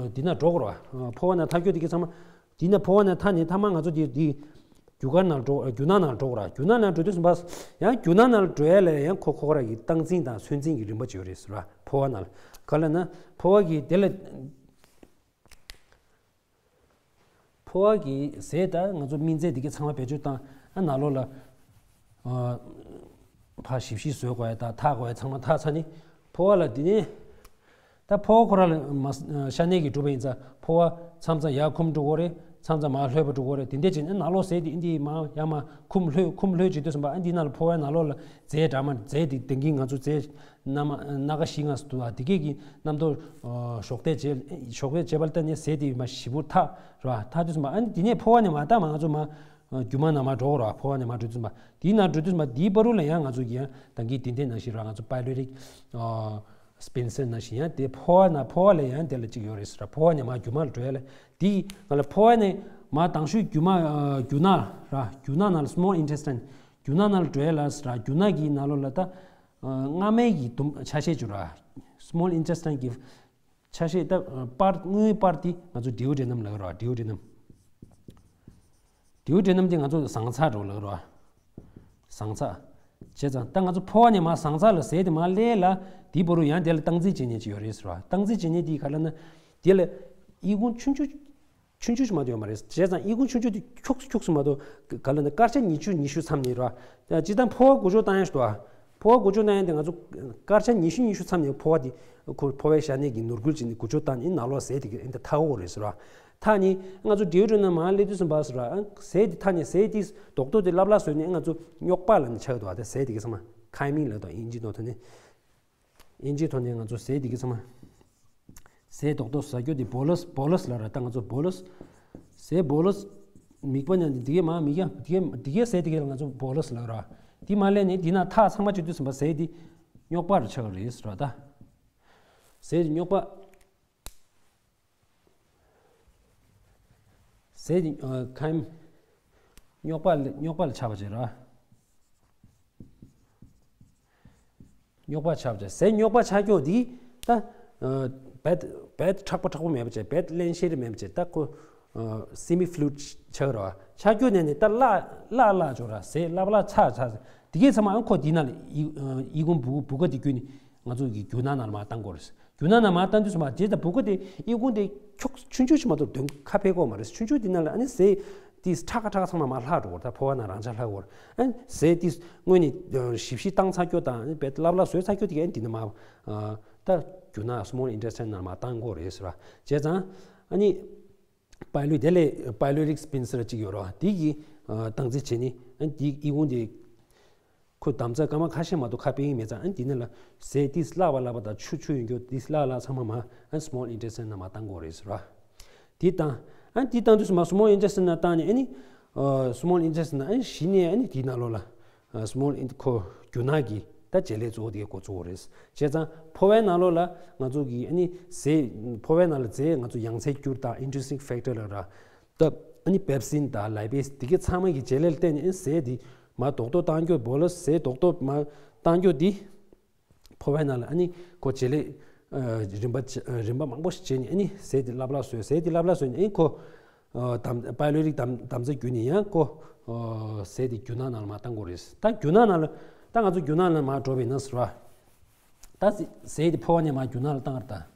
འདི་ན་འགྲོ་དགོས་ར། ཕོ་བ་ན་ཐག་གཅོད་དེ་གི་ཚང་མ་འདི་ན་ཕོ་བ་ན་ཐག་ནས་ཐ་མ་ང་ཚོ་འདི་འདི་རྒྱུ་སྐར་ནང་འགྲོ་རྒྱུ་ནག་ནང་འགྲོ་དགོས་ར། རྒྱུ་ནག་ནང་འགྲོ་དུས་ཙམ་པ་ཡང་རྒྱུ་ནག་ནང་འགྲོ་ཡ་ལ་ཡང་ཁོ་ཁོ་ར་གི་སྟངས་འཛིན་དང་ཚོད་འཛིན་གྱི་རིམ་པ་ཅིག་ཡོད་རེད་ཟེར་བ། ཕོ་བ་ནང་ལ་ག་ལ་ན་ཕོ་བ་གི་དེ་ལ། ཕོ་བ་གི་ཟས་དང་ང་ཚོ་སྨིན་རྫས་འདི་གའི་ཚང་མ་བེད་སྤྱོད་བཏང་ཨ་ནང་ལོགས་ལ་ཕར་ཞིབ་ཞིབ་བཟོ་དགོས་ཡ་དང་འཐག་དགོས་ཡ་ཚང་མ་འཐག་ཚར་ནི་ཕོ་བ་ལ་འདི་ནི་ད་ཕོ་བ་ཁོ་རང་ལ་མ་ཤ་གནད་ཀྱིས་གྲུབ་པ་ཡིན་ཙང་ཕོ་བ་མཚམས་མཚམས་ཡར་འཁུམ་འགྲོ་གི་རེད། མཚམས་མཚམས་མར་ལྷོད་པ་འགྲོ་གི་རེད། དེ་འདྲས་བྱས་ནས་ནང་ལོགས་ཟས་དེ་ཨིན་དེ་མར་ཡར་མར་འཁུམ་ལྷོད་འཁུམ་ལྷོད་བྱེད་དུས་ཙམ་པ་ཨ་འདི་ནང་ལ་ཕོ་བའི་ནང་ལོགས་ལ་རྫས་འདྲ་མ་རྫས་དེ་དེང་གི་ང་ཚོ་རྫས་སྣ་མ་སྣ་ཁ་བཞི་ལྔ་ཙམ་འདུག་ཨ་དེ་གས་ཀྱི་རྣམ་རྟོག་གཞོགས་འདེགས་བྱས་གཞོགས་འདེགས་བྱས་པ་ལ་བརྟེན་ནས་ཟས་དེ་མར་ཞིབ་པོ་འཐག་ར། འཐག་དུས་ཙམ་པ་ཨ་ནི་དེ་ནས་ཕོ་བ་ནས་མར་ད་མར་ང་ཚོ་མར་རྒྱུ་མ་ནང་མར་འགྲོ་ར། ཕོ་བ་ནས་མར་འགྲོ་དུས་ཙམ་པ་དེའི་ནང་འགྲོ་དུས་ཙམ་པ་དེའི་བར་དུ་ལ་ཡང་ང་ཚོ་གི་ཡང་ད་གིན་དེ་འདྲས་ནང་བཞིན་ར་ང་ཚོ་པའི་ལོ་རིག་སྤེན་སར་ནང་བཞིན་ཡང་དེ་ཕོ་བ་ན་ཕོ་བ་ལ་ཡང་དེ་ལ་གཅིག་ཡོད་རེད་ཟེར་ར། ཕོ་བ་ནས་མར་རྒྱུ་མ་ལ་འགྲོ་ཡ་ལ་དེ་ང་ལ་ཕོ་བ་ནས་མར་དང་ཤོས་རྒྱུ་མ་རྒྱུ་ནག་ར་རྒྱུ་ནག་ནང་ལ་small intestine རྒྱུ་ནག་ནང་ལ་འགྲོ་ཡ་ལ་ཟེར་ར། རྒྱུ་ནག་གི་ནང་ལོགས་ལ་ད་རྔ་མའི་གི་དུམ་ཆ་ཤས་ཅིག་ར། small intestine གི་ཆ་ཤས་ད་པར་དངུལ་པར་དེ་ང་ཚོ་ཌིའུ་ཌེ་ནམ་ལབ་ར། ཌིའུ་ཌེ་ནམ་ཌིའུ་ཌེ་ནམ་དེ་ང་ཚོ་ཟངས་ཚ་འགྲོ་ལབ་ར། ཟངས་ཚ། བྱས་ཙང་ད་ང་ཚོ་ཕོ་བ་ནས་མར་ཟངས་ཚ་ལ་ཟས་དེ་མར་སླེབས་ལ་དེའི་བར་དུ་ཡང་དེ་ལ་སྟངས་འཛིན་བྱེད་མཁན་ཅིག་ཡོད་རེད་ཟེར་བ། སྟངས་འཛིན་བྱེད་མཁན་དེ་ག་ལ་ན་དེ་ལ་ཨི་ཁུང་ཆུང་ཆུང་ཆུང་ཆུང་ཞིག་མ་གཏོགས་ཡོད་མ་རེད། བྱས་ཙང་ཨི་ཁུང་ཆུང་ཆུང་དེ་འཁྱུག་འཁྱུག་སུ་མ་གཏོགས་ག་ལ་ན་སྐར་ཆ་ཉི་ཤུ་ཉི་ཤུ་མཚམས་ནས་ར། སྤྱིར་བཏང་ཕོ་བ་འགུལ་སྐྱོད་བཏང་ཡ་ཞིག་འདུག་ཨ། ཕོ་བ་འགུལ་སྐྱོད་གནང་ཡ་དེ་ང་ཚོ་སྐར་ཆ་ཉི་ཤུ་ཉི་ཤུ་མཚམས་ནས་ཕོ་བ་དེ་ཁོ་ཕོ་བའི་ཤ་གནད་ཀྱི་ནོར་འཁྲུལ་བྱས་ནས་འགུལ་སྐྱོད་བཏང་ནས་ནང་ལོགས་ཟས་དེ་གི་ཨེ་འདི་འཐག་འོ་རེད་ཟེར་བ། མཐའ་ནི་ང་ཚོ་ཌི་ཡོ་ཌི་རན་ནང་མར་སླེབས་དུས་ཙམ་པ་སུ་ར་ཨ་ཟས་དེ་མཐའ་ནི་ཟས་དེ་རྡོག་རྡོག་དེ་སླབ་སླབ་བཟོས་ནས་ང་ཚོ་རྙོག་པ་ལ་ནི་ཆགས་འདུག་ཨ་དེ་ཟས་དེ་གི་ཚང་མ་ཁའི་མིང་ལབ་དང་ཨིན་ཇི་ནང་དོན་ནི། ཨིན་ཇིའི་ཐོག་ནས་ང་ཚོ་ཟས་འདི་གི་ཚང་མ། ཟས་རྡོག་རྡོག་ཟ་རྒྱུ་འདི་བོ་ལས་བོ་ལས་ལབ་ར། ད་ང་ཚོ་བོ་ལས། ཟས་བོ་ལས། མིད་པ་ཉག་འདི་གའི་མ་མིད་ཡ་འདི་གའི་འདི་གའི་ཟས་འདི་གའི་ང་ཚོ་བོ་ལས་ལབ་ར། འདི་མ་ལས་ནི་འདི་ན་ཐག་ཚང་མ་བཅད་དུས་ཙམ་པ་ཟས་འདི་རྙོག་པ་རུ་ཆགས་རེད་ཟེར་བ་ད། ཟས་འདི་རྙོག་པ། ཟས་འདི་ཨ་ཁའི་རྙོག་པ་ལ་རྙོག་པ་ལ་ཆགས་པ་བྱེད་ར། རྙོག་པ་ཆགས་པ་བྱས། ཟས་རྙོག་པ་ཆགས་རྒྱུ་འདི་ད་ཨ་བེད་བེད་མཁྲེགས་པོ་མཁྲེགས་པོ་མེད་པ་བྱས། བེད་བརླན་གཤེར་མེད་པ་བྱས། ད་ཁོ་ཨ་སེ་མི་ཕུ་ལུ་ཌི་ཆགས་ར། ཆགས་རྒྱུ་ནས་ནི་ད་བརླག་བརླག་བརླག་འགྲོ་ར། ཟས་བརླག་བརླག་ཚ་ཚ་འདི་གའི་ཚང་མ་ཨ་ཁོ་འདི་ནང་ལ་ཨི་ཨ་ཨི་ཁུང་བུ་བུ་ག་འདི་བརྒྱུད་ནས་ང་ཚོ་གི་རྒྱུ་ནག་ནང་ལ་མར་བཏང་དགོས་རེད། རྒྱུ་ནག་ནང་མར་བཏང་དུས་ཙམ་པ་རྗེས་ད་བུ་ག་དེ་ཨི་ཁུང་དེ་འཁྱོག་ཆུང་ཆུང་ཞིག་མ་གཏོགས་དོན་ཁ་ཕེ་གོ་མ་རེད། ཆུང་ཆུང་དེ་ནང་ལ་ཨ་ནི་ཟས་དེ་ཁྲག་ཁ་ཁྲག་ཚང་མ་མར་ལྷག་འགྲོ་གོ། ད་ཕོ་བ་ནང་རང་འཇགས་ལྷག་གོ། ཨ་ནི་ཟས་དེ་སྔོན་ནས་ཞིབ་ཞིབ་བཏང་ཚར་རྒྱུ་དང་ཨ་ནི་བེད་བརླག་བརླག་བཟོས་ཚར་རྒྱུ་དེ་ག་ཨ་ནི་དེ་ནས་མར་ད་རྒྱུ་ནག་སི་མོལ་ཨིན་ཊེ་སི་ཊིན་ནང་མར་བཏང་དགོས་རེད་ཟེར་བ། བྱས་ཙང་ཨ་ནི་པའི་ལོ་དེ་ལས་པའི་ལོ་རིག་སི་པིན་ཟེར་གཅིག་ཡོད་རེད་བ། དེ་གིས་བཏང་རྩིས་བྱས་ནས་ཨ་ནི་དེ་ཨི་ཁུང་དེ། ཁོ་དམ་རྫས་སྐར་མ་ཁ་ཤས་མ་གཏོགས་ཁ་ཕྱེ་ཡིན་མེད་ཙང་། ཨ་ནི་དེ་ནས་ལ་ཟས་ཏིས་བརླག་པ་བརླག་པ་དང་ཆུ་ཆུ་ཡོད་རྒྱུ་ཏིས་བརླག་བརླག་ཚང་མ་མ་ཨ་ནི་སི་མོལ་ཨིན་ཊེ་སི་ཊིན་ནང་མར་བཏང་དགོས་རེད་ཟེར་བ། དེ་བཏང་། ཨ་ནི་དེ་བཏང་དུས་སུ་མ་སི་མོལ་ཨིན་ཊེ་སི་ཊིན་ནང་བཏང་ནས་ཨ་ནི་སི་མོལ་ཨིན་ཊེ་སི་ཊིན་ནང་ཨ་ནི་གཞི་ནས་ཨ་ནི་དེའི་ནང་ལོགས་ལ་སི་མོལ་ཨིན་ཁོ་རྒྱུ་ནག་གི་ད་བྱེད་ལས་གཙོ་བོ་དེ་འགོ་བཙུགས་དགོས་རེད། བྱས་ཙང་ཕོ་བའི་ནང་ལོགས་ལ་ང་ཚོ་གི་ཨ་ནི་ཟས་ཕོ་བའི་ནང་ལ་ཟས་ང་ཚོ་ཡང་རྩེར་གྱུར་དང་ཨིན་ཊི་རི་སི་ཊིག་ཕེག་ཊར་ལབ་ར། ད་ཨ་ནི་པེབ་སིན་དང་ལའི་པེ་སི་དེ་གའི་ཚང་མ་གི་བྱེད་ལས་ལ་བརྟེན་ནས་ཨ་ནི་ཟས་དེ་མར་རྡོག་རྡོག་བཏང་རྒྱུ་བོ་ལས་ཟས་རྡོག་རྡོག་མར་བཏང་རྒྱུ་དེ་ཕོ་བའི་ནང་ལ་ཨ་ནི་ཁོ་བྱེད་ལས་ཨ་རིམ་པ་ཆ་རིམ་པ་མང་པོ་ཞིག་བྱས་ནས་ཨ་ནི་ཟས་དེ་བརླག་བརླག་བཟོས། ཟས་དེ་བརླག་བརླག་བཟོས་ནས་ཨ་ནི་ཁོ་ཨ་དམ་པའི་ལོ་རིག་དམ་དམ་རྫས་བརྒྱུད་ནས་ཡང་ཁོ་ཨ་ཟས་དེ་རྒྱུ་ནག་ནང་ལ་མར་བཏང་དགོས་རེད། ད་རྒྱུ་ནག་ནང་ལ་ད་ང་ཚོ་རྒྱུ་ནག་ནང་མར་འགྲོ་བ་ཡིན་ན་ཟེར་བ། ད་ཟས་དེ་ཕོ་བ་ནས་མར་རྒྱུ་ནག་ལ་བཏང་ར། ད་